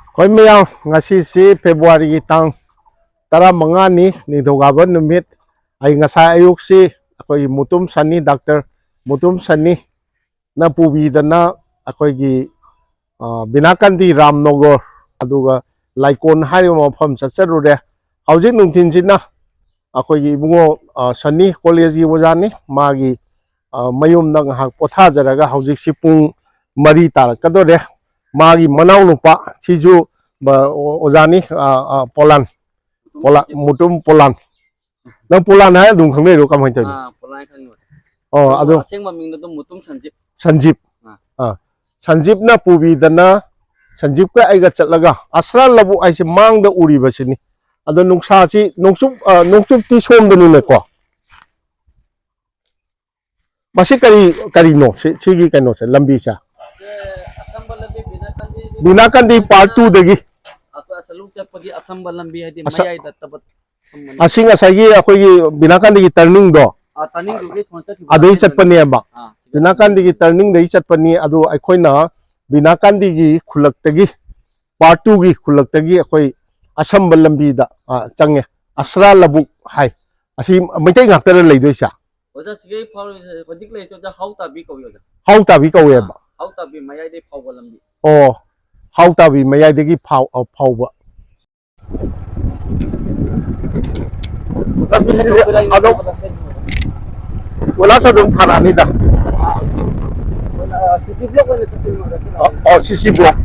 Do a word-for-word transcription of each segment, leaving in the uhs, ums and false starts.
ꯑꯩꯈꯣꯏ ꯃꯌꯥꯝ, ꯉꯁꯤꯁꯤ ꯐꯦꯕ꯭ꯔꯨꯋꯥꯔꯤꯒꯤ ꯇꯥꯡ ꯇꯔꯥꯃꯉꯥꯅꯤ, ꯅꯤꯡꯊꯧꯀꯥꯕ ꯅꯨꯃꯤꯠ꯫ ꯑꯩ ꯉꯁꯥꯏ ꯑꯌꯨꯛꯁꯤ ꯑꯩꯈꯣꯏꯒꯤ ꯃꯨꯇꯨꯝ ꯁꯟꯅꯤ, ꯗꯥꯛꯇꯔ ꯃꯨꯇꯨꯝ ꯁꯟꯅꯤꯅ ꯄꯨꯕꯤꯗꯅ ꯑꯩꯈꯣꯏꯒꯤ, ꯑ, ꯕꯤꯅꯥꯀꯥꯟꯗꯤ ꯔꯥꯝꯅꯣꯒꯔ ꯑꯗꯨꯒ ꯂꯥꯏꯀꯣꯟ ꯍꯥꯏꯔꯤꯕ ꯃꯐꯝ ꯆꯠꯆꯔꯨꯔꯦ꯫ ꯍꯧꯖꯤꯛ ꯅꯨꯡꯊꯤꯟꯁꯤꯅ ꯑꯩꯈꯣꯏꯒꯤ ꯏꯕꯨꯡꯉꯣ, ꯑ, ꯁꯟꯅꯤ ꯀꯣꯂꯦꯖꯀꯤ ꯑꯣꯖꯥꯅꯤ, ꯃꯥꯒꯤ, ꯑ, ꯃꯌꯨꯝꯗ ꯉꯥꯏꯍꯥꯛ ꯄꯣꯊꯥꯖꯔꯒ ꯍꯧꯖꯤꯛꯁꯤ ꯄꯨꯡ ꯃꯔꯤ ꯇꯥꯔꯛꯀꯗꯧꯔꯦ꯫ ꯃꯥꯒꯤ ꯃꯅꯥꯎꯅꯨꯄꯥ ꯁꯤꯁꯨ, ꯑ, ꯑꯣꯖꯥꯅꯤ, ꯑ, ꯑ, ꯄꯣꯂꯥꯟ, ꯄꯣꯂꯥꯟ, ꯃꯨꯇꯨꯝ ꯄꯣꯂꯥꯟ꯫ ꯅꯪ ꯄꯣꯂꯥꯟ ꯍꯥꯏꯔ ꯑꯗꯨꯝ ꯈꯪꯅꯩꯔꯣ, ꯀꯃꯥꯏꯅ ꯇꯧꯔꯤꯅꯣ? ꯑꯥ, ꯄꯣꯂꯥꯟ ꯈꯪꯉꯤ꯫ ꯑꯣ, ꯑꯗꯨ ꯑꯁꯦꯡꯕ ꯃꯤꯡꯗꯣ ꯑꯗꯨꯝ ꯃꯨꯇꯨꯝ ꯁꯟꯖꯤꯞ꯫ ꯁꯟꯖꯤꯞ꯫ ꯑꯥ꯫ ꯑꯥ, ꯁꯟꯖꯤꯞꯅ ꯄꯨꯕꯤꯗꯅ, ꯁꯟꯖꯤꯞꯀ ꯑꯩꯒ ꯆꯠꯂꯒ ꯑꯁ꯭ꯔꯥ ꯂꯧꯕꯨꯛ ꯍꯥꯏꯁꯦ ꯃꯥꯡꯗ ꯎꯔꯤꯕꯁꯤꯅꯤ꯫ ꯑꯗꯣ ꯅꯨꯡꯁꯥꯁꯤ, ꯅꯣꯡꯆꯨꯞ, ꯑ, ꯅꯣꯡꯆꯨꯞꯇꯤ ꯁꯣꯝꯗꯅꯤꯅꯦꯀꯣ꯫ ꯃꯁꯤ ꯀꯔꯤ, ꯀꯔꯤꯅꯣ? ꯁꯤ, ꯁꯤꯒꯤ ꯀꯩꯅꯣꯁꯦ, ꯂꯝꯕꯤꯁꯦ? ꯑꯁꯝꯕ ꯂꯝꯕꯤ ꯕꯤꯅꯥꯀꯥꯟꯗꯤ, ꯕꯤꯅꯥꯀꯥꯟꯗꯤ part two ꯗꯒꯤ꯫ ꯑꯁ-, ꯑꯁ, ꯂꯧ ꯆꯠꯄꯒꯤ ꯑꯁꯝꯕ ꯂꯝꯕꯤ ꯍꯥꯏꯗꯤ ꯑꯁ-, ꯃꯌꯥꯏꯗ ꯇꯕꯠ ꯁꯝꯕꯅꯤ꯫ ꯑꯁꯤ ꯉꯁꯥꯏꯒꯤ ꯑꯩꯈꯣꯏꯒꯤ ꯕꯤꯅꯥꯀꯥꯟꯗꯤꯒꯤ turning ꯗꯣ, ꯑꯥ, turning ꯗꯨꯒꯤ ꯁꯨꯃꯥꯏꯅ ꯆꯠꯈꯤꯕ ꯑꯗꯨꯗꯩ ꯂꯝꯕꯤ ꯆꯠꯄꯅꯦꯕ꯫ ꯑꯥ, ꯁꯤꯗ ꯕꯤꯅꯥꯀꯥꯟꯗꯤꯒꯤ turning ꯗꯒꯤ ꯆꯠꯄꯅꯤ꯫ ꯑꯗꯨ ꯑꯩꯈꯣꯏꯅ ꯕꯤꯅꯥꯀꯥꯟꯗꯤꯒꯤ ꯈꯨꯜꯂꯛꯇꯒꯤ, part two ꯒꯤ ꯈꯨꯜꯂꯛꯇꯒꯤ ꯑꯩꯈꯣꯏ ꯑꯁꯝꯕ ꯂꯝꯕꯤꯗ, ꯑ, ꯆꯪꯉꯦ꯫ ꯑꯁ꯭ꯔꯥ ꯂꯧꯕꯨꯛ ꯍꯥꯏ꯫ ꯑꯁꯤ ꯃꯩꯇꯩ ꯉꯥꯛꯇꯔ ꯂꯩꯗꯣꯏꯁꯦ? ꯑꯣꯖꯥ, ꯁꯤꯒꯩ ꯐꯥꯎꯔꯤꯁꯦ, ꯍꯧꯖꯤꯛ ꯂꯩꯔꯤꯁꯦ, ꯑꯣꯖꯥ, ꯍꯥꯎ ꯇꯥꯕꯤ ꯀꯧꯏ, ꯑꯣꯖꯥ꯫ ꯍꯥꯎ ꯇꯥꯕꯤ ꯀꯧꯋꯦꯕ? ꯑꯥ, ꯍꯥꯎ ꯇꯥꯕꯤ ꯃꯌꯥꯏꯗꯩ ꯐꯥꯎꯕ ꯂꯝꯕꯤ꯫ ꯑꯣ, ꯍꯥꯎ ꯇꯥꯕꯤ ꯃꯌꯥꯏꯗꯒꯤ ꯐꯥꯎ-, ꯑ, ꯐꯥꯎꯕ꯫ ꯂꯝꯕꯤꯁꯤꯗꯤ ꯑꯗꯨꯝ ꯀꯣꯏꯂꯥꯁ ꯑꯗꯨꯝ ꯊꯥꯔꯛꯑꯅꯤꯗ꯫ ꯑ, ꯑ, ꯁꯤ ꯁꯤ block꯫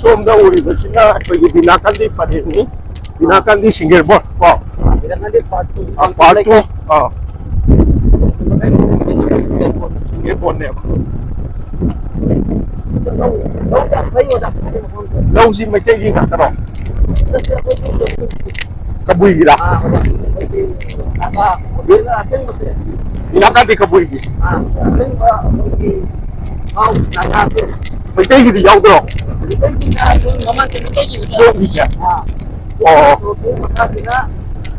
ꯁꯣꯝꯗ ꯎꯔꯤꯕꯁꯤꯅ ꯑꯩꯈꯣꯏꯒꯤ ꯕꯤꯅꯥꯀꯥꯟꯗꯤ ꯄꯔꯦꯡꯅꯤ꯫ ꯕꯤꯅꯥꯀꯥꯟꯗꯤ ꯁꯤꯡꯒꯔꯕꯣꯠ ꯀꯣ꯫ ꯕꯤꯅꯥꯀꯥꯟꯗꯤ part two꯫ ꯑ, part two꯫ ꯑ꯫ ꯁꯤꯡꯒꯔꯕꯣꯠꯅꯦꯕ꯫ ꯂꯧ, ꯂꯧ ꯌꯥꯝ ꯐꯩ ꯑꯣꯖꯥ꯫ ꯂꯧꯁꯤ ꯃꯩꯇꯩꯒꯤ ꯉꯥꯛꯇꯔꯣ? ꯀꯕꯨꯏꯒꯤꯔꯥ? ꯑꯥ, ꯑꯣꯖꯥ꯫ ꯑꯩꯈꯣꯏꯒꯤ ꯅꯥꯒꯥ, ꯑꯣꯔꯤꯖꯤꯅꯦꯜ ꯑꯁꯦꯡꯕꯁꯦ꯫ ꯕꯤꯅꯥꯀꯥꯟꯗꯤ ꯀꯕꯨꯏꯒꯤ? ꯑꯥ, ꯑꯁꯦꯡꯕ ꯑꯩꯈꯣꯏꯒꯤ ꯍꯥꯎ ꯅꯥꯒꯥꯁꯦ꯫ ꯃꯩꯇꯩꯒꯤꯗꯤ ꯌꯥꯎꯗ꯭ꯔꯣ? ꯃꯩꯇꯩꯒꯤꯅ ꯑꯩꯈꯣꯏ ꯃꯃꯥꯡ ꯆꯍꯤ ꯃꯩꯇꯩꯒꯤ ꯁꯣꯝꯒꯤꯁꯦ? ꯑꯥ꯫ ꯑꯣ꯫ ꯁꯣꯝꯒꯤ ꯃꯈꯥꯁꯤꯅ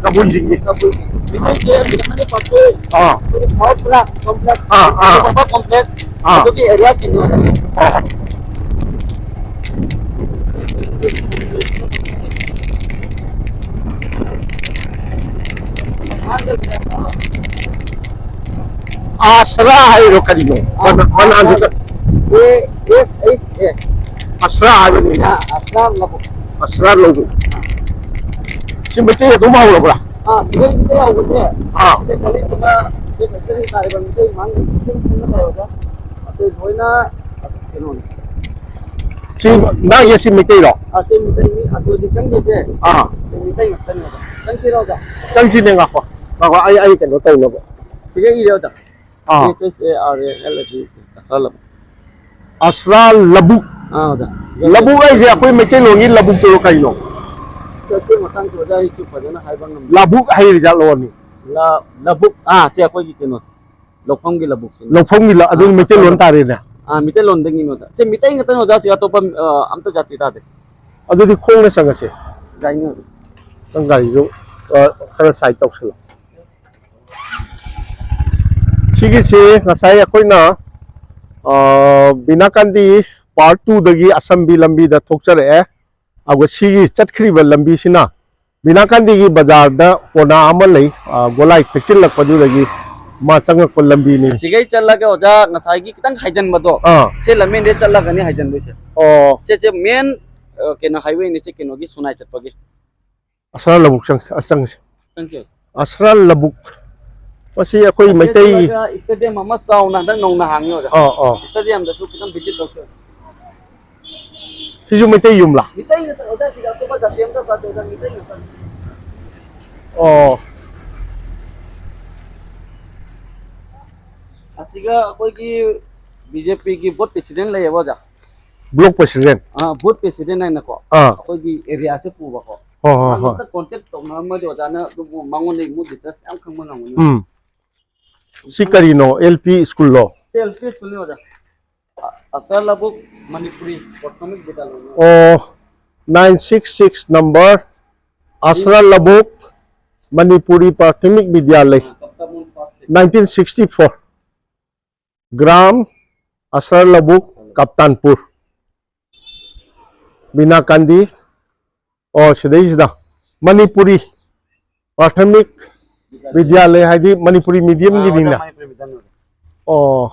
ꯀꯕꯨꯏꯁꯤꯡꯒꯤ꯫ ꯀꯕꯨꯏꯒꯤ꯫ ꯃꯩꯇꯩꯒꯤ ꯑꯃꯅ ꯄꯥꯊꯣꯛꯑꯦ꯫ ꯑꯥ꯫ ꯑꯗꯨꯒ ꯁꯥꯎꯠ ꯄꯨꯔꯥ ꯀꯣꯝꯄ꯭ꯂꯦꯛꯁ꯫ ꯑꯥ, ꯑꯥ꯫ ꯀꯣꯝꯄ꯭ꯂꯦꯛꯁ꯫ ꯑꯥ꯫ ꯑꯗꯨꯒꯤ ꯑꯦꯔꯤꯌꯥ ꯀꯩꯅꯣ꯫ ꯑꯥ꯫ ꯑꯥꯁꯔꯥ ꯍꯥꯏꯔꯣ ꯀꯔꯤꯅꯣ? ꯃꯅꯥ-, ꯃꯅꯥꯁꯦ ꯀ-, ꯑꯦ ꯑꯦꯁ ꯑꯩꯆ ꯑꯦ꯫ ꯑꯁꯔꯥ ꯍꯥꯏꯕꯅꯤ꯫ ꯑꯥ, ꯑꯁꯔꯥ ꯂꯧꯕꯨꯛ꯫ ꯑꯁꯔꯥ ꯂꯧꯕꯨꯛ꯫ ꯁꯤ ꯃꯩꯇꯩ ꯑꯗꯨꯝ ꯍꯧꯔꯕ꯭ꯔꯥ? ꯑꯥ, ꯁꯤꯗꯩ ꯃꯩꯇꯩ ꯍꯧꯕꯁꯦ꯫ ꯑꯥ꯫ ꯁꯤꯗ ꯀꯔꯤꯒꯨꯝꯕ ꯁꯤ ꯃꯩꯇꯩ ꯇꯥꯔꯤꯕ ꯃꯩꯇꯩ ꯃꯥꯡ-, ꯃꯩꯇꯩ ꯄꯨꯟꯅ ꯇꯧꯔꯒ ꯑꯇꯩ ꯂꯣꯏꯅ ꯀꯩꯅꯣꯅꯤ꯫ ꯁꯤ ꯅꯪꯒꯤ ꯁꯤ ꯃꯩꯇꯩꯔꯣ? ꯑꯥ, ꯁꯤ ꯃꯩꯇꯩꯅꯤ꯫ ꯑꯗꯨꯗꯤ ꯆꯪꯗꯣꯏꯁꯦ꯫ ꯑꯥ꯫ ꯁꯤ ꯃꯩꯇꯩ ꯉꯥꯛꯇꯅꯦꯕ꯫ ꯆꯪꯁꯤꯔꯣ, ꯑꯣꯖꯥ? ꯆꯪꯁꯤꯅꯦ, ꯉꯥꯏꯈꯣ꯫ ꯉꯥꯏꯈꯣ, ꯑꯩ, ꯑꯩ ꯀꯩꯅꯣ ꯇꯧꯅꯕ꯫ ꯁꯤꯒ ꯏꯔꯦ, ꯑꯣꯖꯥ꯫ ꯑꯥ꯫ S S A R A L A B, Asara Labuk. Asara Labuk. ꯑꯥ, ꯑꯣꯖꯥ꯫ ꯂꯕꯨꯛ ꯍꯥꯏꯁꯦ ꯑꯩꯈꯣꯏ ꯃꯩꯇꯩꯂꯣꯟꯒꯤ ꯂꯕꯨꯛꯇꯨꯔꯣ ꯀꯩꯅꯣ? ꯑꯁꯤ ꯃꯇꯥꯡꯁꯦ ꯑꯣꯖꯥ ꯑꯩꯁꯨ ꯐꯖꯅ ꯍꯥꯏꯕ ꯉꯝꯗꯦ꯫ ꯂꯕꯨꯛ ꯍꯩꯔꯤꯖꯥꯠꯂꯣꯅꯦ? ꯂ-, ꯂꯕꯨꯛ, ꯑꯥ, ꯁꯤ ꯑꯩꯈꯣꯏꯒꯤ ꯀꯩꯅꯣꯁꯦ, ꯂꯧꯐꯝꯒꯤ ꯂꯕꯨꯛꯁꯤꯅꯤ꯫ ꯂꯧꯐꯝꯒꯤ ꯂ-, ꯑꯗꯨꯗꯤ ꯑꯥ, ꯃꯩꯇꯩꯂꯣꯟ ꯑꯁꯔꯥ ꯂꯕꯨꯛ꯫ ꯇꯥꯔꯦꯅꯦ? ꯑꯥ, ꯃꯩꯇꯩꯂꯣꯟꯗꯒꯤꯅꯤ ꯑꯣꯖꯥ꯫ ꯁꯤ ꯃꯤꯇꯩ ꯉꯥꯛꯇꯅꯤ ꯑꯣꯖꯥ, ꯁꯤ ꯑꯇꯣꯞꯄ, ꯑ, ꯑꯝꯇ ꯖꯥꯇꯤ ꯇꯥꯗꯦ꯫ ꯑꯗꯨꯗꯤ ꯈꯣꯡꯅ ꯆꯪꯉꯁꯦ꯫ ꯒꯥꯔꯤꯅ ꯑꯣꯖꯥ꯫ ꯅꯪ ꯒꯥꯔꯤꯗꯣ, ꯑ, ꯈꯔ ꯁꯥꯏꯠ ꯇꯧꯁꯜꯂꯣ꯫ ꯁꯤꯒꯤꯁꯤ ꯉꯁꯥꯏ ꯑꯩꯈꯣꯏꯅ, ꯑ, ꯕꯤꯅꯥꯀꯥꯟꯗꯤ ꯄꯥꯔꯠ ꯇꯨꯗꯒꯤ ꯑꯁꯝꯕꯤ ꯂꯝꯕꯤꯗ ꯊꯣꯛꯆꯔꯛꯑꯦ꯫ ꯑꯗꯨꯒ ꯁꯤꯒꯤ ꯆꯠꯈ꯭ꯔꯤꯕ ꯂꯝꯕꯤꯁꯤꯅ ꯕꯤꯅꯥꯀꯥꯟꯗꯤꯒꯤ ꯕꯖꯥꯔꯗ ꯀꯣꯅꯥ ꯑꯃ ꯂꯩ, ꯑ, ꯒꯣꯂꯥꯏ ꯊꯦꯛꯆꯤꯜꯂꯛꯄꯗꯨꯗꯒꯤ ꯃꯥ ꯆꯪꯉꯛꯄ ꯂꯝꯕꯤꯅꯤ꯫ ꯁꯤꯒꯩ ꯆꯠꯂꯒ ꯑꯣꯖꯥ ꯉꯁꯥꯏꯒꯤ ꯈꯤꯇꯪ ꯍꯥꯏꯖꯟꯕꯗꯣ, ꯑꯥ꯫ ꯁꯤ ꯂꯝꯕꯦꯟꯗꯩ ꯆꯠꯂꯒꯅꯤ ꯍꯥꯏꯖꯟꯗꯣꯏꯁꯦ꯫ ꯑꯣ꯫ ꯁꯤꯁꯦ ꯃꯦꯟ, ꯑ, ꯀꯩꯅꯣ ꯍꯥꯏꯋꯦꯅꯤ, ꯁꯤ ꯀꯩꯅꯣꯒꯤ ꯁꯣꯅꯥꯏ ꯆꯠꯄꯒꯤ꯫ ꯑꯁꯔꯥ ꯂꯧꯕꯨꯛ ꯆꯪꯁꯤ, ꯑ, ꯆꯪꯁꯤ꯫ ꯆꯪꯁꯤ꯫ ꯑꯁꯔꯥ ꯂꯧꯕꯨꯛ꯫ ꯃꯁꯤ ꯑꯩꯈꯣꯏ ꯑꯁꯤꯗ ꯃꯩꯇꯩ ꯆꯠꯂꯒ ꯁ꯭ꯇꯦꯗꯤꯌꯝ ꯑꯃ ꯆꯥꯎꯅ ꯍꯟꯗꯛ ꯅꯧꯅ ꯍꯥꯡꯉꯤ ꯑꯣꯖꯥ꯫ ꯑꯥ, ꯑꯥ꯫ ꯁ꯭ꯇꯦꯗꯤꯌꯝꯗꯁꯨ ꯈꯤꯇꯪ ꯚꯤꯖꯤꯠ ꯇꯧꯁꯤ꯫ ꯁꯤꯁꯨ ꯃꯩꯇꯩ ꯌꯨꯝꯂꯥ? ꯃꯤꯇꯩ ꯉꯥꯛꯇ ꯑꯣꯖꯥ, ꯁꯤꯗ ꯑꯇꯣꯞꯄ ꯖꯥꯇꯤ ꯑꯝꯇ ꯆꯠꯇꯦ ꯑꯣꯖꯥ, ꯃꯤꯇꯩ ꯉꯥꯛꯇꯅꯤ꯫ ꯑꯣ꯫ ꯑꯁꯤꯒ ꯑꯩꯈꯣꯏꯒꯤ ꯕꯤ ꯖꯦ ꯄꯤꯒꯤ ꯕꯨꯠ ꯄ꯭ꯔꯦꯁꯤꯗꯦꯟ ꯂꯩꯌꯦꯕ ꯑꯣꯖꯥ꯫ Block president? ꯑꯥ, ꯕꯨꯠ ꯄ꯭ꯔꯦꯁꯤꯗꯦꯟ ꯍꯥꯏꯅꯀꯣ꯫ ꯑꯥ꯫ ꯑꯩꯈꯣꯏꯒꯤ ꯑꯦꯔꯤꯌꯥꯁꯦ ꯄꯨꯕꯀꯣ꯫ ꯍꯣꯏ, ꯍꯣꯏ, ꯃꯥꯅ ꯍꯣꯏ꯫ ꯑꯝꯇ ꯀꯣꯟꯇꯦꯛ ꯇꯧꯅꯔꯝꯃꯗꯤ ꯑꯣꯖꯥꯅ ꯑꯗꯨꯝ ꯃꯉꯣꯟꯗꯒꯤ ꯑꯃꯨꯛ ꯗꯤꯇꯦꯜꯁ ꯃꯌꯥꯝ ꯈꯪꯕ ꯉꯝꯒꯅꯤ꯫ ꯎꯝ꯫ ꯁꯤ ꯀꯔꯤꯅꯣ? L P ꯁ꯭ꯀꯨꯜꯂꯣ? ꯑꯦꯜ ꯄꯤ ꯁ꯭ꯀꯨꯜꯅꯤ ꯑꯣꯖꯥ꯫ ꯑꯁꯔ ꯂꯕꯨꯛ ꯃꯅꯤꯄꯨꯔꯤ ꯄ꯭ꯔꯥꯊꯃꯤꯛ ꯕꯤꯗ꯭ꯌꯥꯂꯌ꯫ ꯑꯣ, nine six six number Asara Labuk Manipuri Prathamik Vidyalaya. ꯑꯥ, ꯀꯞꯇꯥꯟꯄꯨꯔ꯫ Nineteen sixty four꯫ ꯒ꯭ꯔꯥꯝ ꯑꯁꯔ ꯂꯕꯨꯛ, ꯀꯞꯇꯥꯟꯄꯨꯔ꯫ ꯕꯤꯅꯥꯀꯥꯟꯗꯤ꯫ ꯑꯣ, ꯁꯤꯗꯩꯁꯤꯗ ꯃꯅꯤꯄꯨꯔꯤ ꯄ꯭ꯔꯥꯊꯃꯤꯛ ꯕꯤꯗ꯭ꯌꯥꯂꯌ ꯍꯥꯏꯗꯤ ꯃꯅꯤꯄꯨꯔꯤ medium ꯒꯤꯅꯤꯅ꯫ ꯑꯥ, ꯑꯣꯖꯥ ꯃꯅꯤꯄꯨꯔꯤ medium ꯑꯣꯏꯕ꯫ ꯑꯣ,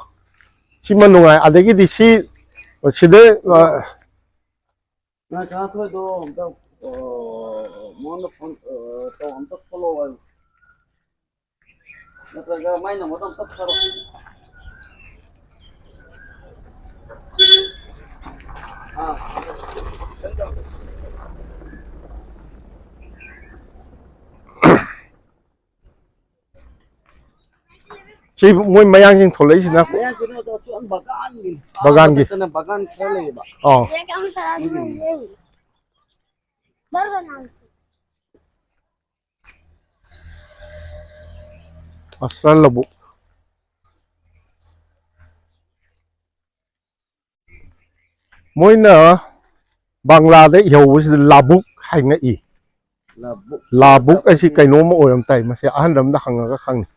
ꯁꯤꯃ ꯅꯨꯡꯉꯥꯏ꯫ ꯑꯗꯒꯤꯗꯤ ꯁꯤ, ꯁꯤꯗ, ꯑ, ꯅꯪ ꯀꯥꯊꯣꯏꯗꯣ ꯑꯝꯇ, ꯑ, ꯃꯉꯣꯟꯗ phone, ꯑ, ꯇꯧ, ꯑꯝꯇ ꯊꯣꯛꯂꯛꯑꯣ ꯍꯥꯏꯌꯨ꯫ ꯅꯠꯇ꯭ꯔꯒ ꯃꯥꯏ number ꯗꯣ ꯑꯝꯇ ꯊꯥꯔꯛꯑꯣ꯫ ꯑꯥ꯫ ꯁꯤ ꯃꯣꯏ ꯃꯌꯥꯡꯁꯤꯡ ꯊꯣꯛꯂꯛꯏꯁꯤꯅ ꯃꯌꯥꯡꯁꯤꯅ ꯑꯗꯣ ꯑꯆꯨꯝ ꯕꯒꯥꯟꯒꯤꯅꯤ꯫ ꯕꯒꯥꯟꯒꯤ꯫ ꯃꯊꯛꯇꯅ ꯕꯒꯥꯟ ꯈꯔ ꯂꯩꯌꯦꯕ꯫ ꯑꯥ꯫ ꯑꯗꯨꯒꯤꯅꯤ꯫ ꯑꯁꯔ ꯂꯧꯕꯨꯛ꯫ ꯃꯣꯏꯅ ꯕꯪꯂꯥꯗ ꯏꯍꯧꯕꯁꯤꯗ ꯂꯥꯕꯨꯛ ꯍꯥꯏꯅ ꯏ꯫ ꯂꯥꯕꯨꯛ꯫ ꯂꯥꯕꯨꯛ ꯑꯁꯤ ꯀꯩꯅꯣꯝꯃ ꯑꯣꯏꯔꯝ ꯇꯥꯏ꯫ ꯃꯁꯤ ꯑꯍꯜ ꯑꯃꯗ ꯍꯪꯉꯒ ꯈꯪꯅꯤ꯫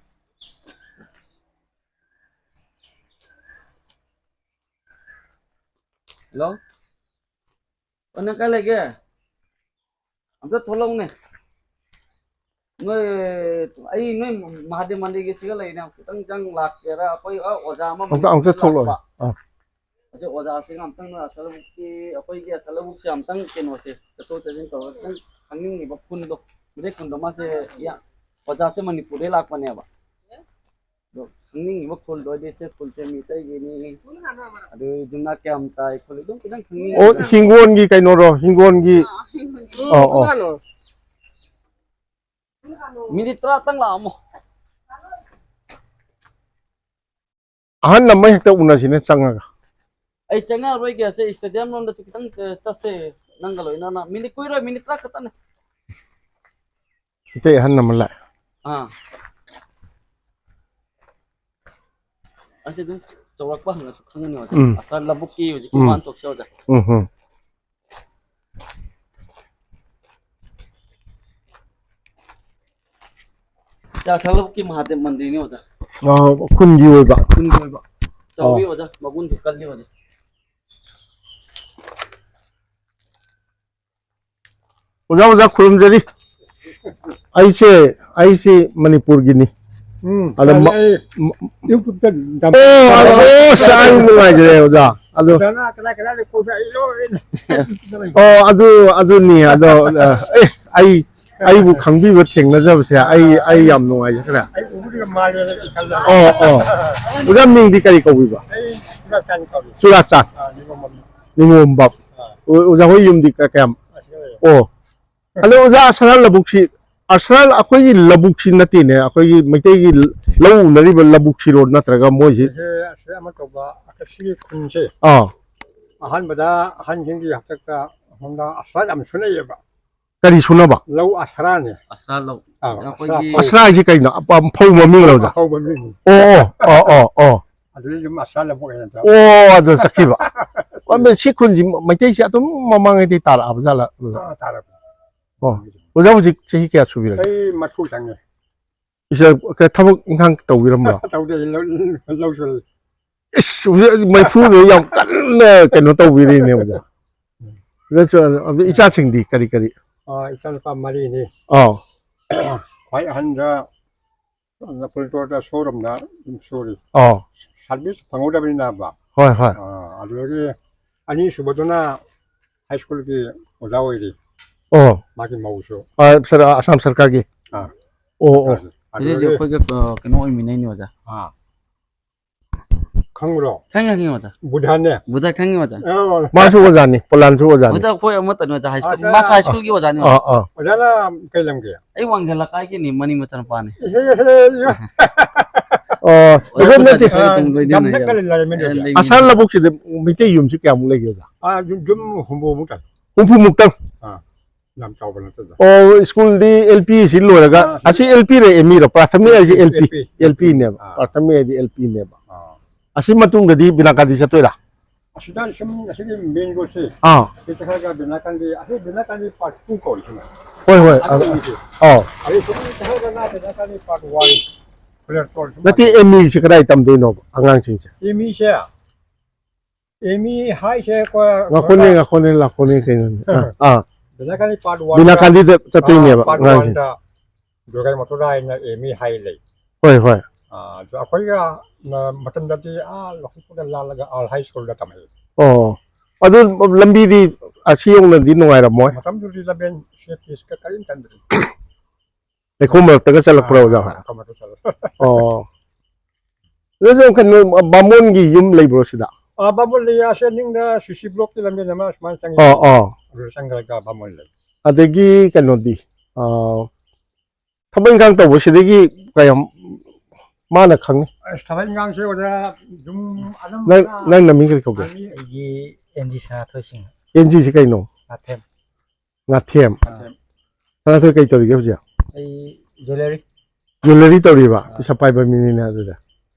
ꯍꯜꯂꯣ꯫ ꯑꯣ, ꯅꯪ ꯀꯥꯏ ꯂꯩꯒꯦ? ꯑꯝꯇ ꯊꯣꯛꯂꯛꯎꯅꯦ꯫ ꯅꯣꯏ, ꯑꯩ ꯅꯣꯏ ꯃꯍꯥꯗꯦꯕ ꯃꯟꯗꯤꯔꯒꯤ ꯁꯤꯒ ꯂꯩꯅꯦ꯫ ꯈꯤꯇꯪ ꯆꯪ ꯂꯥꯛꯀꯦꯔꯥ? ꯑꯩꯈꯣꯏ, ꯑ, ꯑꯣꯖꯥ ꯑꯃ ꯑꯝꯇ, ꯑꯝꯇ ꯃꯅꯤꯄꯨꯔꯗ ꯊꯣꯛꯂꯛꯑꯣ꯫ ꯂꯥꯛꯄ꯫ ꯑꯥ꯫ ꯑꯗꯨ ꯑꯣꯖꯥꯁꯤꯒ ꯑꯝꯇꯪ ꯅꯣꯏ ꯑꯁꯔ ꯂꯧꯕꯨꯛꯀꯤ, ꯑꯩꯈꯣꯏꯒꯤ ꯑꯁꯔ ꯂꯧꯕꯨꯛꯁꯦ ꯑꯝꯇꯪ ꯀꯩꯅꯣꯁꯦ, ꯆꯠꯊꯣꯛ ꯆꯠꯁꯤꯟ ꯇꯧꯔꯒ ꯈꯤꯇꯪ ꯈꯪꯅꯤꯡꯉꯤꯕ ꯈꯨꯜꯗꯣ, ꯃꯩꯇꯩ ꯈꯨꯜꯗꯣ꯫ ꯃꯥꯁꯦ, ꯌꯥ-, ꯑꯣꯖꯥꯁꯦ ꯃꯅꯤꯄꯨꯔꯗꯩ ꯂꯥꯛꯄꯅꯦꯕ꯫ ꯑꯗꯣ ꯈꯪꯅꯤꯡꯉꯤꯕ ꯈꯨꯜꯗꯣ ꯑꯣꯏꯗꯤ ꯁꯦ ꯈꯨꯜꯁꯦ ꯃꯤꯇꯩꯒꯤꯅꯤ, ꯑꯗꯨ ꯌꯨꯝꯅꯥꯛ ꯀꯌꯥꯝ ꯇꯥꯏ ꯈꯣꯠꯂꯤ ꯑꯗꯨꯝ ꯈꯤꯇꯪ ꯈꯪꯅꯤꯡꯉꯤ꯫ ꯑꯣ, ꯍꯤꯡꯒꯣꯜꯒꯤ ꯀꯩꯅꯣꯔꯣ? ꯍꯤꯡꯒꯣꯜꯒꯤ꯫ ꯑꯥ, ꯍꯤꯡꯒꯣꯜꯒꯤ꯫ ꯑꯣ, ꯑꯣ꯫ ꯃꯤꯅꯤꯠ ꯇꯔꯥꯇꯪ ꯂꯥꯛꯑꯝꯃꯣ꯫ ꯑꯍꯟ ꯑꯃ ꯍꯦꯛꯇ ꯎꯅꯁꯤꯅꯦ ꯆꯪꯉꯒ꯫ ꯑꯩ ꯆꯪꯉꯛꯑꯔꯣꯏꯒꯦ, ꯑꯁꯦ stadium ꯂꯣꯝꯗꯁꯨ ꯈꯤꯇꯪ ꯆ-, ꯆꯠꯁꯦ ꯅꯪꯒ ꯂꯣꯏꯅꯅ꯫ ꯃꯤꯅꯤꯠ ꯀꯨꯏꯔꯣꯏ, ꯃꯤꯅꯤꯠ ꯇꯔꯥ ꯈꯛꯇꯅꯦ꯫ ꯃꯤꯇꯩ ꯑꯍꯟ ꯑꯃ ꯂꯥꯛꯑꯦ꯫ ꯑꯥ꯫ ꯑꯁꯤ ꯑꯗꯨꯝ ꯆꯥꯎꯔꯥꯛꯄ ꯍꯪꯉꯁꯨ ꯈꯪꯒꯅꯤ ꯑꯣꯖꯥ꯫ ꯎꯝ꯫ ꯑꯁꯥ ꯂꯧꯕꯨꯛꯀꯤ ꯍꯧꯖꯤꯛꯀꯤ ꯎꯝ꯫ ꯋꯥꯍꯟꯊꯣꯛꯁꯦ ꯑꯣꯖꯥ꯫ ꯎꯝ ꯎꯝ꯫ ꯆꯥ ꯁꯪꯂꯨꯞꯀꯤ ꯃꯍꯥꯗꯦꯕ ꯃꯟꯗꯤꯔꯅꯤ ꯑꯣꯖꯥ꯫ ꯑ, ꯈꯨꯟꯒꯤ ꯑꯣꯏꯕ꯫ ꯈꯨꯟꯒꯤ ꯑꯣꯏꯕ꯫ ꯆꯥꯎꯋꯤ ꯑꯣ꯫ ꯑꯣꯖꯥ, ꯃꯒꯨꯟꯁꯨ ꯀꯜꯂꯤ ꯑꯣꯖꯥ꯫ ꯑꯣꯖꯥ, ꯑꯣꯖꯥ, ꯈꯨꯔꯨꯝꯖꯔꯤ꯫ ꯑꯩꯁꯦ, ꯑꯩꯁꯦ ꯃꯅꯤꯄꯨꯔꯒꯤꯅꯤ꯫ ꯎꯝ, ꯑꯗ ꯃꯥꯅꯦ, ꯃ-, ꯑꯩ ꯃ-, YouTube-ꯇ ꯗꯝ-, ꯑꯣ, ꯑꯗꯣ, ꯑꯣ, ꯑꯁ, ꯑꯩ ꯅꯨꯡꯉꯥꯏꯖꯔꯦ, ꯑꯣꯖꯥ꯫ ꯑꯗꯣ ꯑꯣꯖꯥꯅ ꯀꯗꯥꯏ ꯀꯗꯥꯏꯗ ꯀꯣꯏꯕ ꯑꯩ ꯂꯣꯏꯅ ꯑꯣ, ꯑꯗꯨ, ꯑꯗꯨꯅꯤ꯫ ꯑꯗꯣ, ꯑ, ꯑꯦ, ꯑꯩ, ꯑꯩꯕꯨ ꯈꯪꯕꯤꯕ ꯊꯦꯡꯅꯖꯕꯁꯦ ꯑꯩ, ꯑꯩ ꯌꯥꯝ ꯅꯨꯡꯉꯥꯏꯖꯈ꯭ꯔꯦ꯫ ꯑꯩ ꯎꯕꯗꯨꯒ ꯃꯥꯜꯂꯦꯅ ꯑꯩ ꯈꯜꯂꯦ꯫ ꯑꯣ, ꯑꯣ꯫ ꯑꯣꯖꯥ, ꯃꯤꯡꯗꯤ ꯀꯔꯤ ꯀꯧꯕꯤꯕ? ꯑꯩ ꯆꯨꯔꯥꯆꯥꯟ ꯀꯧꯏ꯫ ꯆꯨꯔꯥꯆꯥꯟ꯫ ꯑꯥ, ꯅꯤꯉꯣꯝꯕꯝ꯫ ꯅꯤꯉꯣꯝꯕꯝ꯫ ꯑꯥ꯫ ꯑꯣ, ꯑꯣꯖꯥ ꯍꯣꯏ ꯌꯨꯝꯗꯤ ꯀ-, ꯀꯌꯥꯝ? ꯑꯁꯤꯗ ꯂꯩꯌꯦ꯫ ꯑꯣ꯫ ꯑꯗꯣ ꯑꯣꯖꯥ, ꯑꯁꯔꯥ ꯂꯧꯕꯨꯛꯁꯤ, ꯑꯁꯔꯥ ꯑꯩꯈꯣꯏꯒꯤ ꯂꯧꯕꯨꯛꯁꯤ ꯅꯠꯇꯦꯅꯦ, ꯑꯩꯈꯣꯏꯒꯤ ꯃꯩꯇꯩꯒꯤ ꯂꯧ ꯎꯅꯔꯤꯕ ꯂꯧꯕꯨꯛꯁꯤꯔꯣ ꯅꯠꯇ꯭ꯔꯒ ꯃꯣꯏꯁꯤ? ꯑꯦ, ꯑꯁꯤ ꯑꯃ ꯇꯧꯕ, ꯑꯁꯤꯒꯤ ꯈꯨꯟꯁꯦ ꯑꯥ꯫ ꯑꯍꯥꯟꯕꯗ ꯑꯍꯟꯁꯤꯡꯒꯤ ꯍꯥꯛꯇꯛꯇ ꯑꯁꯣꯝꯗ ꯑꯁꯔꯥ ꯌꯥꯝ ꯁꯨꯅꯩꯌꯦꯕ꯫ ꯀꯔꯤ ꯁꯨꯅꯕ? ꯂꯧ ꯑꯁꯔꯥꯅꯦ꯫ ꯑꯁꯔꯥ ꯂꯧ꯫ ꯑꯥ, ꯑꯩꯈꯣꯏꯒꯤ ꯑꯁꯔꯥ ꯐꯧ꯫ ꯑꯁꯔꯥ ꯍꯥꯏꯁꯦ ꯀꯩꯅꯣ? ꯑꯄ-, ꯐꯧ ꯃꯃꯤꯡ ꯂꯧꯗ? ꯐꯧ ꯃꯃꯤꯡꯅꯤ꯫ ꯑꯣ, ꯑꯣ, ꯑꯣ, ꯑꯣ, ꯑꯣ꯫ ꯑꯗꯨꯗꯩ ꯌꯨꯝ ꯑꯁꯔꯥ ꯂꯧꯕꯨꯛ ꯍꯥꯏꯅ ꯇꯧ-, ꯑꯣ, ꯑꯗꯨ ꯆꯠꯈꯤꯕ꯫ ꯑꯣ, ꯁꯤ ꯈꯨꯟꯁꯤ ꯃꯩꯇꯩꯁꯤ ꯑꯗꯨꯝ ꯃꯃꯥꯡꯉꯩꯗꯩ ꯇꯥꯔꯛꯑꯕ ꯖꯥꯠꯂ? ꯑꯥ, ꯇꯥꯔꯛꯄ꯫ ꯑꯣ꯫ ꯑꯣꯖꯥ ꯍꯧꯖꯤꯛ ꯆꯍꯤ ꯀꯌꯥ ꯁꯨꯕꯤꯔꯒꯦ? ꯑꯩ ꯃꯔꯐꯨ ꯆꯪꯉꯦ꯫ ꯏꯁ, ꯀ-, ꯊꯕꯛ ꯏꯪꯈꯥꯡ ꯇꯧꯕꯤꯔꯝꯕ꯭ꯔꯣ? ꯇꯧꯗꯦ, ꯂꯧ, ꯂꯧ ꯁꯨꯔꯤ꯫ ꯏꯁ, ꯍꯧꯖꯤꯛ ꯃꯩꯐꯨꯗꯨ ꯌꯥꯝ ꯀꯟꯅ ꯀꯩꯅꯣ ꯇꯧꯕꯤꯔꯤꯅꯦ ꯑꯣꯖꯥ꯫ ꯎꯝ꯫ ꯑꯗꯨ ꯆ-, ꯑꯗꯨ ꯏꯆꯥꯁꯤꯡꯗꯤ ꯀꯔꯤ ꯀꯔꯤ? ꯑꯥ, ꯏꯆꯥꯅꯨꯄꯥ ꯃꯔꯤꯅꯤ꯫ ꯑꯥ꯫ ꯈ꯭ꯋꯥꯏ ꯑꯍꯟꯗ ꯄꯨꯂꯤꯁ ꯁꯣꯔꯨꯝꯗ ꯑꯗꯨꯝ ꯁꯨꯔꯤ꯫ ꯑꯥ꯫ ꯁꯥꯔꯚꯤꯁ ꯐꯪꯍꯧꯗꯕꯅꯤꯅꯕ꯫ ꯍꯣꯏ, ꯍꯣꯏ꯫ ꯑꯥ, ꯑꯗꯨꯗꯒꯤ ꯑꯅꯤꯁꯨꯕꯗꯨꯅ ꯍꯥꯏ ꯁ꯭ꯀꯨꯜꯒꯤ ꯑꯣꯖꯥ ꯑꯣꯏꯔꯤ꯫ ꯑꯣ꯫ ꯃꯥꯒꯤ ꯃꯧꯁꯨ꯫ ꯑꯥ, ꯁꯔ-, ꯑꯁꯥꯝ ꯁꯔꯀꯥꯔꯒꯤ? ꯑꯥ꯫ ꯑꯣ, ꯑꯣ꯫ ꯁꯔꯀꯥꯔꯒꯤ꯫ ꯍꯧꯖꯤꯛ ꯍꯧꯖꯤꯛ ꯑꯗꯨꯗꯒꯤ ꯑꯩꯈꯣꯏꯒ, ꯑ, ꯀꯩꯅꯣ ꯑꯣꯏꯃꯤꯟꯅꯩꯅꯦ ꯑꯣꯖꯥ꯫ ꯑꯥ꯫ ꯈꯪꯕ꯭ꯔꯣ? ꯈꯪꯉꯦ, ꯈꯪꯉꯦ, ꯑꯣꯖꯥ꯫ ꯕꯨꯙꯥꯟꯅꯦ? ꯕꯨꯙ ꯈꯪꯉꯦ, ꯑꯣꯖꯥ꯫ ꯑꯣ꯫ ꯃꯥꯁꯨ ꯑꯣꯖꯥꯅꯤ, ꯄꯣꯂꯥꯟꯁꯨ ꯑꯣꯖꯥꯅꯤ꯫ ꯑꯣꯖꯥ, ꯑꯩꯈꯣꯏ ꯑꯃꯠꯇꯅꯦ, ꯑꯣꯖꯥ, ꯍꯥꯏ ꯁ꯭ꯀꯨꯜ, ꯑꯣꯖꯥ꯫ ꯃꯥꯁꯨ ꯍꯥꯏ ꯁ꯭ꯀꯨꯜꯒꯤ ꯑꯣꯖꯥꯅꯤ, ꯑꯣꯖꯥ꯫ ꯑꯥ, ꯑꯥ꯫ ꯑꯣꯖꯥꯅ ꯀꯩ ꯂꯝꯒꯤ? ꯑꯩ ꯋꯥꯡꯖꯤꯡ ꯂꯩꯀꯥꯏꯒꯤꯅꯤ, ꯃꯅꯤ ꯃꯆꯥꯅꯨꯄꯥꯅꯤ꯫ ꯏꯍꯦ, ꯏꯍꯦ, ꯏꯍꯦ꯫ ꯑꯣ, ꯑꯣꯖꯥ, ꯑꯗꯨ ꯅꯠꯇꯦ꯫ ꯕꯨꯙ ꯈꯔ ꯑꯗꯨꯝ ꯂꯣꯏꯅꯅ ꯌꯥꯝ ꯅꯛꯅ ꯂꯩꯔꯝꯃꯦ, ꯑꯗꯨꯗꯤ꯫ ꯑꯦ, ꯂꯩꯃꯤꯟꯅꯩ꯫ ꯑꯁꯥꯝ ꯂꯧꯕꯨꯛꯁꯤꯗ ꯃꯩꯇꯩ ꯌꯨꯝꯁꯤ ꯀꯌꯥꯃꯨꯛ ꯂꯩꯒꯦ, ꯑꯣꯖꯥ? ꯑꯥ, ꯌꯨꯝ, ꯌꯨꯝ ꯍꯨꯝꯐꯨꯃꯨꯛ ꯇꯥꯏ꯫ ꯍꯨꯝꯐꯨꯃꯨꯛꯇꯪ? ꯑꯥ, ꯌꯥꯝ ꯆꯥꯎꯕ ꯅꯠꯇꯦꯗ꯫ ꯑꯣ, ꯁ꯭ꯀꯨꯜꯗꯤ L P ꯁꯤ ꯂꯣꯏꯔꯒ, ꯑꯥ, ꯑꯁꯤ L P ꯔ M E ꯔꯣ? ꯄ꯭ꯔꯥꯊꯃꯤꯛ ꯍꯥꯏꯁꯦ L P, L P꯫ L P ꯅꯦꯕ꯫ ꯑꯥ꯫ ꯄ꯭ꯔꯥꯊꯃꯤꯛ ꯍꯥꯏꯗꯤ L P ꯅꯦꯕ꯫ ꯑꯥ꯫ ꯑꯁꯤ ꯃꯇꯨꯡꯗꯗꯤ ꯕꯤꯅꯥꯀꯥꯟꯗꯤ ꯆꯠꯇꯣꯏꯔꯥ? ꯑꯁꯤꯗ ꯁꯨꯝ ꯑꯁꯤꯒꯤ ꯃꯦꯟ ꯔꯣꯗꯁꯦ, ꯑꯥ, ꯁꯤ ꯆꯠꯈ꯭ꯔꯒ ꯕꯤꯅꯥꯀꯥꯟꯗꯤ, ꯑꯁꯤ ꯕꯤꯅꯥꯀꯥꯟꯗꯤ ꯄꯥꯔꯠ ꯇꯨ ꯀꯧꯔꯤꯁꯤꯅ꯫ ꯍꯣꯏ, ꯍꯣꯏ, ꯑ, ꯑꯗꯨꯒꯤꯁꯦ꯫ ꯑꯧ꯫ ꯑꯗꯩ ꯁꯨꯝ ꯆꯠꯈ꯭ꯔꯒꯅ ꯕꯤꯅꯥꯀꯥꯟꯗꯤ ꯄꯥꯔꯠ ꯋꯥꯟ, ꯀꯣꯂꯦꯖ ꯔꯣꯗ ꯁꯨꯝ ꯅꯠꯇꯦ, ꯂꯥꯛꯄ꯫ ꯑꯦꯝ ꯏꯁꯦ ꯀꯗꯥꯏ ꯇꯝꯗꯣꯏꯅꯣꯕ ꯑꯉꯥꯡꯁꯤꯡꯁꯦ? ꯑꯦꯝ ꯏꯁꯦ, ꯑꯦꯝ ꯏ ꯍꯥꯏꯁꯦ ꯑꯩꯈꯣꯏ ꯉꯥꯈꯣꯅꯦ, ꯉꯥꯈꯣꯅꯦ, ꯂꯥꯈꯣꯅꯦ, ꯀꯩꯅꯣꯅꯦ? ꯑꯥ, ꯑꯥ꯫ ꯕꯤꯅꯥꯀꯥꯟꯗꯤ ꯄꯥꯔꯠ ꯋꯥꯟꯗ, ꯕꯤꯅꯥꯀꯥꯟꯗꯤꯗ ꯆꯠꯇꯣꯏꯅꯦꯕ ꯑꯥ, ꯄꯥꯔꯠ ꯑꯉꯥꯡꯁꯤꯡ꯫ ꯋꯥꯟꯗ ꯗꯨꯔꯒꯥ ꯃꯊꯨꯔꯥ ꯍꯥꯏꯅ ꯑꯦꯝ ꯏ ꯍꯥꯏ ꯂꯩ꯫ ꯍꯣꯏ, ꯍꯣꯏ꯫ ꯑꯥ, ꯑꯗꯨ ꯑꯩꯈꯣꯏꯒ, ꯅ, ꯃꯇꯝꯗꯗꯤ ꯑꯥ ꯂꯧꯈꯠꯄꯗ ꯂꯥꯜꯂꯒ ꯑꯥꯜ ꯍꯥꯏ ꯁ꯭ꯀꯨꯜꯗ ꯇꯝꯃꯛꯏ꯫ ꯑꯣ꯫ ꯑꯗꯨ ꯂꯝꯕꯤꯗꯤ ꯑꯁꯤ ꯌꯧꯅꯗꯤ ꯅꯨꯡꯉꯥꯏꯔꯝꯃꯣꯏ꯫ ꯃꯇꯝꯗꯨꯗꯤ ꯂꯝꯕꯦꯟ ꯁꯦꯞ ꯄꯤꯁꯀ ꯀꯔꯤꯝ ꯇꯟꯗ꯭ꯔꯤ꯫ ꯂꯩꯈꯣꯝ ꯃꯔꯛꯇꯒ ꯆꯠꯂꯛꯄ꯭ꯔꯣ, ꯑꯥ, ꯑꯣꯖꯥ ꯍꯣꯏ? ꯂꯩꯈꯣꯝ ꯃꯔꯛꯇ ꯆꯠꯂꯛ-, ꯑꯣ꯫ ꯑꯗꯨꯁꯨ ꯀꯩꯅꯣ, ꯕꯥꯃꯣꯟꯒꯤ ꯌꯨꯝ ꯂꯩꯕ꯭ꯔꯣ ꯁꯤꯗ? ꯑꯥ, ꯕꯥꯃꯣꯟ ꯂꯩ, ꯑꯁꯤ ꯅꯤꯡꯅ ꯁꯤ ꯁꯤ ꯕ꯭ꯂꯣꯛꯀꯤ ꯂꯝꯕꯦꯟ ꯑꯃ ꯁꯨꯃꯥꯏꯅ ꯆꯪꯉꯤ꯫ ꯑꯣ, ꯑꯣ꯫ ꯑꯗꯨꯗ ꯆꯪꯈ꯭ꯔꯒ ꯕꯥꯃꯣꯟ ꯂꯩ꯫ ꯑꯗꯒꯤ ꯀꯩꯅꯣꯗꯤ, ꯑꯥ, ꯊꯕꯛ ꯏꯪꯈꯥꯡ ꯇꯧꯕ ꯁꯤꯗꯒꯤ ꯀꯌꯥꯝ ꯃꯥꯅ ꯈꯪꯉꯤ? ꯑꯁ, ꯊꯕꯛ ꯏꯪꯈꯥꯡꯁꯦ ꯑꯣꯖꯥ ꯑꯗꯨꯝ ꯅꯪ, ꯑꯅꯝꯕꯅ ꯅꯪ ꯅꯃꯤꯡ ꯀꯔꯤ ꯀꯧꯒꯦ? ꯑꯩꯒꯤ ꯑꯩꯒꯤ ꯑꯦꯟ ꯖꯤ ꯁꯅꯥꯊꯣꯏ ꯁꯤꯡ꯫ ꯑꯦꯟ ꯖꯤꯁꯤ ꯀꯩꯅꯣ? ꯉꯥꯊꯦꯝ꯫ ꯉꯥꯊꯦꯝ꯫ ꯑꯥ꯫ ꯁꯅꯥꯊꯣꯏ ꯀꯩ ꯇꯧꯔꯤꯒꯦ ꯍꯧꯖꯤꯛ? ꯑꯩ ꯖ꯭ꯋꯦꯂꯔꯤ꯫ ꯖ꯭ꯋꯦꯂꯔꯤ ꯇꯧꯔꯤꯕ? ꯑꯥ꯫ ꯄꯩꯁꯥ ꯄꯥꯏꯕ ꯃꯤꯅꯤꯅꯦ ꯑꯗꯨꯗꯤ꯫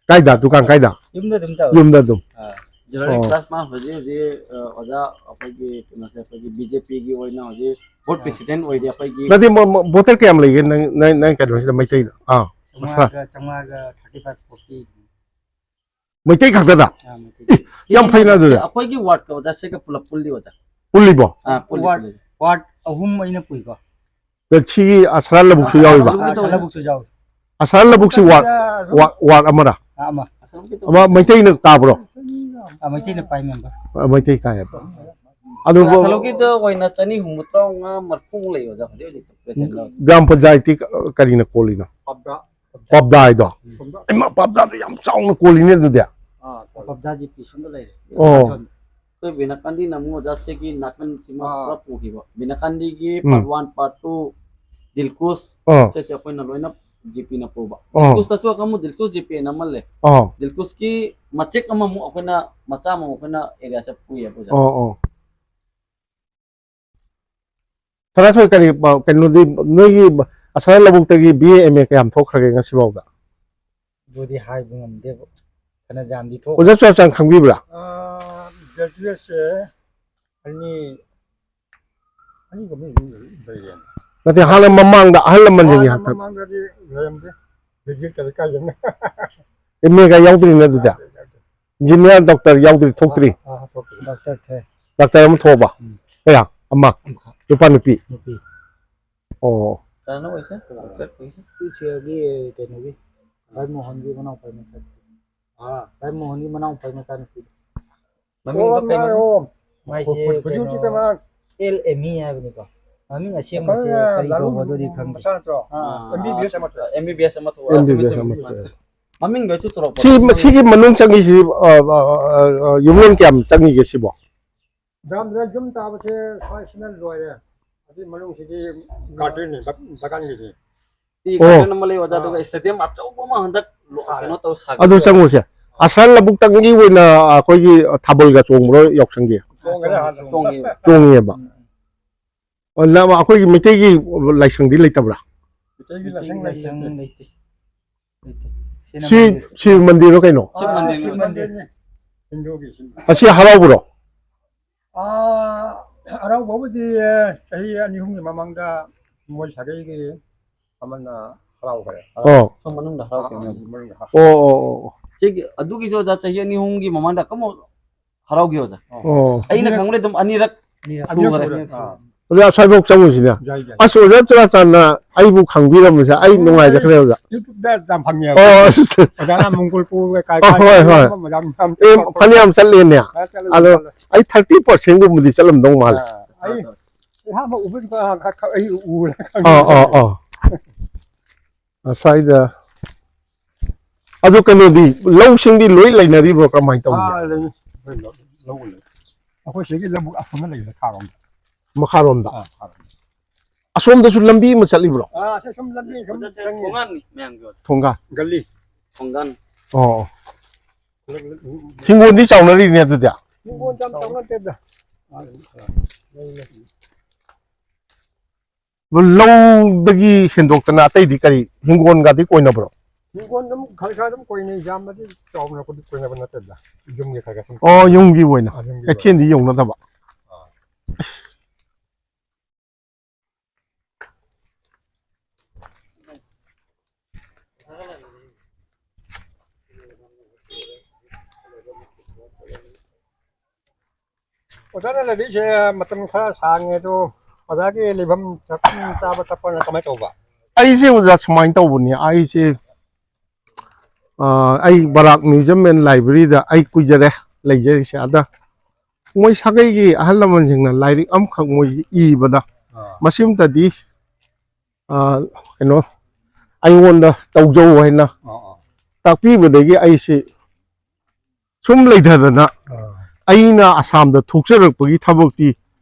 ꯀꯥꯏꯗ? ꯗꯨꯀꯥꯟ ꯀꯥꯏꯗ? ꯌꯨꯝꯗ ꯑꯗꯨꯝ ꯇꯧꯋꯦ꯫ ꯌꯨꯝꯗ ꯑꯗꯨꯝ? ꯑꯥ꯫ ꯖ꯭ꯋꯦꯂꯔꯤ ꯑꯣ꯫ ꯀ꯭ꯂꯥꯁ ꯃꯥ ꯍꯧꯖꯤꯛ ꯍꯧꯖꯤꯛ, ꯑ, ꯑꯣꯖꯥ ꯑꯩꯈꯣꯏꯒꯤ ꯀꯩꯅꯣꯁꯦ, ꯑꯩꯈꯣꯏꯒꯤ ꯕꯤ ꯖꯦ ꯄꯤꯒꯤ ꯑꯣꯏꯅ ꯍꯧꯖꯤꯛ ꯕꯣꯔꯗ ꯑꯥ꯫ ꯄ꯭ꯔꯦꯁꯤꯗꯦꯟꯠ ꯑꯣꯏꯔꯤ ꯑꯩꯈꯣꯏꯒꯤ꯫ ꯅꯠꯇꯦ, ꯃ-, ꯃ-, ꯚꯣꯇꯔ ꯀꯌꯥꯝ ꯂꯩꯒꯦ ꯅꯪ, ꯅꯪ, ꯅꯪ ꯀꯩꯅꯣꯁꯤꯗ ꯃꯩꯇꯩꯗ? ꯑꯥ, ꯃꯁꯥ꯫ ꯆꯥꯝꯃꯉꯥꯒ, ꯆꯥꯝꯃꯉꯥꯒ thirty five, forty꯫ ꯃꯩꯇꯩ ꯈꯛꯇꯗ? ꯑꯥ, ꯃꯩꯇꯩ꯫ ꯏ, ꯌꯥꯝ ꯐꯩꯅ ꯑꯗꯨꯗꯤ꯫ ꯑꯩꯈꯣꯏꯒꯤ ꯋꯥꯔꯗꯀ ꯑꯣꯖꯥꯁꯦꯒ ꯄꯨꯂꯞ ꯄꯨꯜꯂꯤ ꯑꯣꯖꯥ꯫ ꯄꯨꯜꯂꯤꯕꯣ? ꯑꯥ, ꯄꯨꯜꯂꯤ, ꯋꯥꯔꯗ, ꯄꯨꯜꯂꯤ꯫ ꯋꯥꯔꯗ ꯑꯍꯨꯝ ꯑꯩꯅ ꯄꯨꯏꯀꯣ꯫ ꯑꯗ ꯁꯤꯒꯤ ꯑꯁꯔꯥ ꯂꯧꯕꯨꯛꯁꯨ ꯑꯥ, ꯌꯥꯎꯔꯤꯕ? ꯑꯁꯔꯥ ꯂꯧꯕꯨꯛꯁꯨ ꯌꯥꯎꯔꯤ꯫ ꯑꯁꯔꯥ ꯂꯧꯕꯨꯛꯁꯤ ꯋꯥꯔꯗ, ꯑꯗꯨꯝ ꯋꯥꯔꯗ, ꯋꯥꯔꯗ ꯑꯃꯔ? ꯑꯥ, ꯑꯃ꯫ ꯑꯃ ꯃꯩꯇꯩꯅ ꯀꯥꯕ꯭ꯔꯣ? ꯑꯥ, ꯃꯩꯇꯩꯅ ꯄꯥꯏ ꯃꯦꯝꯕꯔ꯫ ꯑ, ꯃꯩꯇꯩ ꯀꯥꯏꯌꯦꯕ꯫ ꯑꯗꯨ ꯑꯁꯔꯥ ꯂꯧꯕꯨꯛꯀꯤꯗ ꯑꯣꯏꯅ ꯆꯅꯤ ꯍꯨꯝꯐꯨ ꯇꯔꯥꯃꯉꯥ ꯃꯔꯐꯨꯃꯨꯛ ꯂꯩ ꯑꯣꯖꯥ ꯍꯧꯖꯤꯛ ꯍꯧꯖꯤꯛ ꯄ꯭ꯔꯦꯖꯦꯟ ꯇꯧꯔꯤ꯫ ꯒ꯭ꯔꯥꯝ ꯄꯟꯆꯥꯌꯠꯇꯤ ꯀ-, ꯀꯔꯤꯅ ꯀꯣꯜꯂꯤꯅꯣ? ꯄꯞꯗꯥ꯫ ꯄꯞꯗꯥ ꯍꯥꯏꯗꯣ? ꯁꯣꯝꯗ꯫ ꯏꯃꯥ, ꯄꯞꯗꯥꯗ ꯌꯥꯝ ꯆꯥꯎꯅ ꯀꯣꯜꯂꯤꯅꯦ ꯑꯗꯨꯗꯤ꯫ ꯑꯥ, ꯄꯞꯗꯥ ꯖꯤ ꯄꯤ ꯁꯣꯝꯗ ꯂꯩꯔꯦ꯫ ꯑꯣ꯫ ꯁꯣꯝꯗ꯫ ꯑꯩꯈꯣꯏ ꯕꯤꯅꯥꯀꯥꯟꯗꯤ ꯅꯃꯨ ꯑꯣꯖꯥꯁꯤꯒꯤ ꯅꯥꯀꯟꯁꯤꯃ ꯑꯥ꯫ ꯄꯨꯔꯥ ꯄꯨꯈꯤꯕ꯫ ꯕꯤꯅꯥꯀꯥꯟꯗꯤꯒꯤ ꯎꯝ꯫ ꯄꯥꯔꯠ ꯋꯥꯟ, ꯄꯥꯔꯠ ꯇꯨ, ꯗꯤꯜꯀꯨꯁ, ꯑꯥ꯫ ꯁꯤꯁꯦ ꯑꯩꯈꯣꯏꯅ ꯂꯣꯏꯅ ꯖꯤ ꯄꯤꯅ ꯄꯨꯕ꯫ ꯑꯥ꯫ ꯗꯤꯜꯀꯨꯁꯇꯁꯨ ꯑꯃꯨꯛ ꯗꯤꯜꯀꯨꯁ ꯖꯤ ꯄꯤꯅ ꯑꯃ ꯂꯩ꯫ ꯑꯥ꯫ ꯗꯤꯜꯀꯨꯁꯀꯤ ꯃꯆꯦꯛ ꯑꯃꯃꯨꯛ ꯑꯩꯈꯣꯏꯅ, ꯃꯆꯥ ꯑꯃꯃꯨꯛ ꯑꯩꯈꯣꯏꯅ ꯑꯦꯔꯤꯌꯥꯁꯦ ꯄꯨꯏꯌꯦꯕ ꯑꯣꯖꯥ꯫ ꯑꯣ, ꯑꯣ꯫ ꯁꯅꯥꯊꯣꯏ, ꯀꯔꯤ ꯄꯥꯎ, ꯀꯩꯅꯣꯗꯤ, ꯅꯣꯏꯒꯤ ꯑꯁꯥ ꯂꯧꯕꯨꯛꯇꯒꯤ ꯕꯤ ꯑꯦ, ꯑꯦꯝ ꯑꯦ ꯀꯌꯥꯝ ꯊꯣꯛꯈ꯭ꯔꯒꯦ ꯉꯁꯤꯐꯥꯎꯗ? ꯑꯗꯨꯗꯤ ꯍꯥꯏꯕ ꯉꯝꯗꯦꯕ꯫ ꯐꯅ ꯌꯥꯝꯗꯤ ꯊꯣꯛ ꯑꯣꯖꯥ ꯆꯨꯔꯥꯆꯥꯟ ꯈꯪꯕꯤꯕ꯭ꯔꯥ? ꯒ꯭ꯔꯦꯖꯨꯑꯦꯠꯁꯦ ꯑꯅꯤ ꯑꯅꯤꯒꯨꯝꯕ ꯂꯩꯔꯦ꯫ ꯅꯠꯇꯦ, ꯍꯥꯟꯅ ꯃꯃꯥꯡꯗ ꯑꯍꯜ ꯂꯃꯟꯁꯤꯡꯒꯤ ꯍꯥꯟꯅ ꯍꯥꯛꯇꯛ ꯃꯃꯥꯡꯗꯗꯤ ꯂꯩꯔꯝꯗꯦ꯫ ꯒ꯭ꯔꯦꯖꯨꯑꯦꯠ ꯀꯥꯏꯗ ꯀꯥꯏꯗꯅ? ꯑꯦꯝ ꯑꯦꯒ ꯌꯥꯎꯗ꯭ꯔꯤꯅꯦ ꯑꯗꯨꯗꯤ? ꯌꯥꯎꯗꯦ, ꯌꯥꯎꯗꯦ꯫ ꯏꯟꯖꯤꯅꯤꯌꯥꯔ, ꯗꯣꯛꯇꯔ ꯌꯥꯎꯗ꯭ꯔꯤ, ꯊꯣꯛꯇ꯭ꯔꯤ? ꯑꯥ, ꯑꯥ, ꯊꯣꯛꯇ꯭ꯔꯤ꯫ ꯗꯣꯛꯇꯔ ꯊꯣꯛꯑꯦ꯫ ꯗꯣꯛꯇꯔ ꯑꯃ ꯊꯣꯛꯑꯕ? ꯎꯝ꯫ ꯀꯌꯥ? ꯑꯃ? ꯑꯃꯈꯛ꯫ ꯅꯨꯄꯥ ꯅꯨꯄꯤ? ꯅꯨꯄꯤ꯫ ꯑꯣ꯫ ꯀꯅꯥꯅꯣ ꯑꯣꯏꯁꯦ? ꯗꯣꯛꯇꯔ ꯑꯣꯏꯁꯦ? ꯁꯤ ꯁꯤꯒꯤ ꯀꯩꯅꯣꯒꯤ, ꯚꯥꯏ ꯃꯣꯍꯟꯒꯤ ꯃꯅꯥꯎꯄꯥꯒꯤ ꯃꯆꯥꯅꯨꯄꯤ꯫ ꯑꯥ꯫ ꯚꯥꯏ ꯃꯣꯍꯟꯒꯤ ꯃꯅꯥꯎꯄꯥꯒꯤ ꯃꯆꯥꯅꯨꯄꯤ꯫ ꯃꯃꯤꯡꯗꯣ ꯑꯣ, ꯀꯩꯅꯣ? ꯑꯣ꯫ ꯃꯥꯏꯁꯦ ꯍꯧꯖꯤꯛ ꯀꯩꯅꯣ, ꯍꯧꯖꯤꯛꯀꯤꯗ ꯃꯥ ꯑꯦꯜ ꯑꯦꯃꯤ ꯍꯥꯏꯕꯅꯤꯀꯣ꯫ ꯃꯃꯤꯡ ꯑꯁꯦꯡꯕꯁꯦ ꯑꯩꯈꯣꯏꯅ ꯀꯔꯤ ꯂꯥꯂꯨ ꯀꯧꯕ ꯑꯗꯨꯗꯤ ꯈꯪꯗꯦ꯫ ꯃꯆꯥ ꯅꯠꯇ꯭ꯔꯣ? ꯑꯥ, ꯑꯦꯝ ꯕꯤ ꯕꯤ ꯑꯦꯁ ꯑꯃ ꯊꯣꯛꯑꯦ꯫ ꯑꯦꯝ ꯕꯤ ꯕꯤ ꯑꯦꯁ ꯑꯃ ꯊꯣꯛꯑꯦ꯫ ꯑꯦꯝ ꯕꯤ ꯕꯤ ꯑꯦꯁ ꯆꯨꯝꯃꯤ, ꯑꯃ ꯆꯨꯝꯃꯤ, ꯊꯣꯛꯑꯦ꯫ ꯆꯨꯝꯃꯤ꯫ ꯃꯃꯤꯡꯗꯣ ꯑꯩꯁꯨ ꯆꯥꯎꯔꯥꯛꯄ ꯁꯤ, ꯈꯪꯉꯦ꯫ ꯁꯤꯒꯤ ꯃꯅꯨꯡ ꯆꯪꯉꯤꯁꯤ, ꯑ, ꯑ, ꯑ, ꯑ, ꯌꯨꯝꯂꯣꯟ ꯀꯌꯥꯝ ꯆꯪꯉꯤꯒꯦ ꯁꯤꯕꯣ? ꯌꯥꯝꯗ꯭ꯔꯦ, ꯌꯨꯝ ꯇꯥꯕꯁꯦ ꯁ꯭ꯋꯥꯏꯁꯤꯅ ꯂꯣꯏꯔꯦ꯫ ꯑꯗꯨꯏ ꯃꯅꯨꯡꯁꯤꯗꯤ ꯒꯥꯔꯗꯦꯟꯅꯤ, ꯕ-, ꯕꯒꯥꯟꯒꯤꯗꯤ꯫ ꯁꯤ ꯑꯣ꯫ ꯒꯥꯔꯗꯦꯟ ꯑꯃ ꯂꯩ ꯑꯣꯖꯥ, ꯑꯥ꯫ ꯑꯗꯨꯒ ꯁ꯭ꯇꯦꯗꯤꯌꯝ ꯑꯆꯧꯕ ꯑꯃ ꯍꯟꯗꯛ ꯂꯣ-, ꯁꯥꯔꯦ꯫ ꯀꯩꯅꯣ ꯇꯧ ꯁꯥꯒꯠꯂꯦ꯫ ꯑꯗꯨ ꯆꯪꯉꯨꯁꯦ꯫ ꯑꯁꯥ ꯂꯧꯕꯨꯛꯇꯪꯒꯤ ꯑꯣꯏꯅ ꯑꯩꯈꯣꯏꯒꯤ ꯊꯥꯕꯜꯒ ꯆꯣꯡꯕ꯭ꯔꯣ ꯌꯥꯎꯁꯪꯒꯤ? ꯆꯣꯡꯉꯦ, ꯍꯥꯟꯅ ꯆꯣꯡꯉꯦ꯫ ꯆꯣꯡꯉꯦꯕ꯫ ꯎꯝ꯫ ꯑꯣ, ꯂꯝ-, ꯑꯩꯈꯣꯏꯒꯤ ꯃꯩꯇꯩꯒꯤ ꯂꯥꯏꯁꯪꯗꯤ ꯂꯩꯇꯕ꯭ꯔꯥ? ꯃꯩꯇꯩꯒꯤ ꯂꯥꯏꯁꯪ ꯃꯩꯇꯩꯒꯤ ꯂꯥꯏꯁꯪ ꯂꯩꯇꯦ꯫ ꯂꯩꯇꯦ꯫ ꯂꯩꯇꯦ꯫ ꯁꯤꯅ ꯁꯤ, ꯃꯟꯗꯤꯔ꯫ ꯁꯤ ꯃꯟꯗꯤꯔꯔꯣ ꯀꯩꯅꯣ? ꯁꯤ ꯑꯥ, ꯃꯟꯗꯤꯔꯅꯤ ꯁꯤ ꯑꯣꯖꯥ꯫ ꯃꯟꯗꯤꯔꯅꯤ꯫ ꯍꯤꯟꯗꯨꯒꯤ ꯁꯤ꯫ ꯑꯁꯤ ꯍꯔꯥꯎꯕ꯭ꯔꯣ? ꯑꯥ, ꯍꯔꯥꯎꯕꯕꯨꯗꯤ ꯆꯍꯤ ꯑꯅꯤ ꯑꯍꯨꯝꯒꯤ ꯃꯃꯥꯡꯗ ꯃꯣꯏ ꯁꯥꯒꯩꯒꯤ ꯑꯃꯅ ꯍꯔꯥꯎꯈ꯭ꯔꯦ꯫ ꯑꯣ꯫ ꯁꯣꯝ ꯃꯅꯨꯡꯗ ꯍꯔꯥꯎꯈꯤꯕꯅꯦ꯫ ꯑꯥ, ꯃꯅꯨꯡꯗ ꯍꯔꯥꯎ-, ꯑꯣ, ꯑꯣ, ꯑꯣ, ꯑꯣ꯫ ꯁꯤꯒꯤ, ꯑꯗꯨꯒꯤꯁꯨ ꯑꯣꯖꯥ ꯆꯍꯤ ꯑꯅꯤ ꯑꯍꯨꯝꯒꯤ ꯃꯃꯥꯡꯗ ꯀꯃ ꯍꯔꯥꯎꯈꯤ ꯑꯣꯖꯥ꯫ ꯑꯣ꯫ ꯑꯩꯅ ꯑꯅꯤꯔꯛ-, ꯈꯪꯕꯗ ꯑꯗꯨꯝ ꯑꯅꯤꯔꯛ ꯑꯅꯤꯔꯛ ꯁꯨꯈ꯭ꯔꯦ꯫ ꯁꯨꯈ꯭ꯔꯦ꯫ ꯑꯥ꯫ ꯑꯗꯨ ꯑꯁ꯭ꯋꯥꯏꯐꯥꯎ ꯆꯪꯉꯨꯁꯤꯅꯦ꯫ ꯌꯥꯏ, ꯌꯥꯏ꯫ ꯑꯁ, ꯑꯣꯖꯥ ꯆꯨꯔꯥꯆꯥꯟꯅ ꯑꯩꯕꯨ ꯈꯪꯕꯤꯔꯝꯕꯁꯦ ꯑꯩ ꯎꯝ, ꯅꯨꯡꯉꯥꯏꯖꯈ꯭ꯔꯦ ꯑꯩ ꯑꯣꯖꯥ꯫ YouTube-ꯗ ꯌꯥꯝ ꯐꯪꯉꯦ꯫ ꯑꯣ, ꯑꯁ, ꯑꯁ꯫ ꯑꯣꯖꯥꯅ ꯃꯣꯡꯒꯣꯜ ꯀꯣꯡ ꯀꯩ ꯀꯥꯏ ꯑꯣ, ꯀꯥꯏ ꯍꯣꯏ, ꯍꯣꯏ꯫ ꯌꯥꯝ, ꯌꯥꯝ, ꯌꯥꯝ ꯑꯦ, ꯐꯪꯉꯦ꯫ ꯐꯅꯌꯥꯝ ꯆꯠꯂꯦꯅꯦ꯫ ꯑꯥ, ꯆꯠꯂꯦ, ꯑꯗꯣ ꯆꯠꯂꯦ꯫ ꯑꯩ thirty percent-ꯒꯨꯝꯕꯗꯤ ꯆꯠꯂꯝꯗꯧ ꯃꯥꯜꯂꯦ꯫ ꯑꯥ, ꯑꯩ ꯑꯍꯥꯟꯕ ꯎꯕꯗꯨꯒ ꯈ-, ꯈ-, ꯑꯩ ꯎꯔꯦ ꯈꯪꯉꯦ꯫ ꯑꯥ, ꯑꯥ, ꯑꯥ꯫ ꯑꯁ꯭ꯋꯥꯏꯗ꯫ ꯑꯗꯣ ꯀꯩꯅꯣꯗꯤ, ꯂꯧꯁꯤꯡꯗꯤ ꯂꯣꯏ ꯂꯩꯅꯔꯤꯕ꯭ꯔꯣ? ꯀꯃꯥꯏꯅ ꯇꯧꯒꯦ? ꯑꯥ, ꯂꯩ, ꯂꯩ, ꯂꯧ, ꯂꯧ ꯂꯩ꯫ ꯑꯩꯈꯣꯏ ꯁꯤꯒꯤ ꯂꯧꯕꯨꯛ ꯑꯁꯣꯝꯗ ꯂꯩꯕ ꯃꯈꯥꯔꯣꯝꯗ꯫ ꯃꯈꯥꯔꯣꯝꯗ? ꯑꯥ, ꯃꯈꯥꯔꯣꯝꯗ꯫ ꯑꯁꯣꯝꯗꯁꯨ ꯂꯝꯕꯤ ꯑꯃ ꯆꯠꯂꯤꯕ꯭ꯔꯣ? ꯑꯥ, ꯁꯤ ꯁꯨꯝ ꯂꯝꯕꯤ ꯁꯨꯝ ꯑꯣꯖꯥ, ꯁꯤ ꯆꯪꯉꯤ꯫ ꯊꯣꯡꯒꯥꯟꯅꯤ ꯃꯌꯥꯝꯒꯤ ꯑꯣꯏꯅ꯫ ꯊꯣꯡꯒꯥꯟ? ꯒꯜꯂꯤ꯫ ꯑꯣ, ꯑꯣ꯫ ꯂꯝ-, ꯂꯝ-, ꯍꯤꯡꯒꯣꯜꯗꯤ ꯆꯥꯎꯅꯔꯤꯅꯦ ꯑꯗꯨꯗꯤ? ꯍꯤꯡꯒꯣꯜ ꯌꯥꯝ ꯆꯥꯎꯅꯗꯦꯗ꯫ ꯂꯧꯗꯒꯤ ꯍꯦꯟꯗꯣꯛꯇꯅ ꯑꯇꯩꯗꯤ ꯀꯔꯤ ꯍꯤꯡꯒꯣꯜꯒꯗꯤ ꯀꯣꯏꯅꯕ꯭ꯔꯣ? ꯍꯤꯡꯒꯣꯜ ꯑꯗꯨꯝ ꯈꯔ ꯈꯔ ꯑꯗꯨꯝ ꯀꯣꯏꯅꯩ, ꯌꯥꯝꯅꯗꯤ ꯆꯥꯎꯅ ꯀꯣꯏ-, ꯀꯣꯏꯅꯕ ꯅꯠꯇꯦꯗ꯫ ꯌꯨꯝꯒꯤ ꯈꯔ ꯈꯔ ꯁꯨꯝ ꯑꯣ, ꯌꯨꯝꯒꯤ ꯑꯣꯏꯅ꯫ ꯑꯥ, ꯌꯨꯝꯒꯤ ꯑꯣꯏꯅ꯫ ꯀꯩꯊꯦꯜꯗꯤ ꯌꯧꯅꯗꯕ꯫ ꯑꯥ꯫ ꯑꯣꯖꯥꯅ ꯂꯩꯔꯤꯁꯦ ꯃꯇꯝ ꯈꯔ ꯁꯥꯡꯉꯦ ꯑꯗꯣ, ꯑꯣꯖꯥꯒꯤ ꯂꯩꯐꯝ ꯆꯥꯐꯝ ꯆꯥꯕ ꯊꯛꯄꯅ ꯀꯃꯥꯏꯅ ꯇꯧꯕ? ꯑꯩꯁꯦ ꯑꯣꯖꯥ ꯁꯨꯃꯥꯏꯅ ꯇꯧꯕꯅꯤ, ꯑꯩꯁꯦ, ꯑ, ꯑꯩ ꯕꯔꯥꯛ Museum and Library ꯗ ꯑꯩ ꯀꯨꯏꯖꯔꯦ ꯂꯩꯖꯔꯤꯁꯦ꯫ ꯑꯗ ꯃꯣꯏ ꯁꯥꯒꯩꯒꯤ ꯑꯍꯜ ꯂꯃꯟꯁꯤꯡꯅ ꯂꯥꯏꯔꯤꯛ ꯑꯃꯈꯛ ꯃꯣꯏ ꯏꯕꯗ, ꯑꯥ꯫ ꯃꯁꯤꯃꯇꯗꯤ, ꯑ, ꯀꯩꯅꯣ, ꯑꯩꯉꯣꯟꯗ ꯇꯧꯖꯧ ꯍꯥꯏꯅ ꯑꯥ, ꯑꯥ꯫ ꯇꯥꯛꯄꯤꯕꯗꯒꯤ ꯑꯩꯁꯤ ꯁꯨꯝ ꯂꯩꯊꯗꯅ ꯑꯥ꯫ ꯑꯩꯅ ꯑꯁꯥꯝꯗ ꯊꯣꯛꯆꯔꯛꯄꯒꯤ ꯊꯕꯛꯇꯤ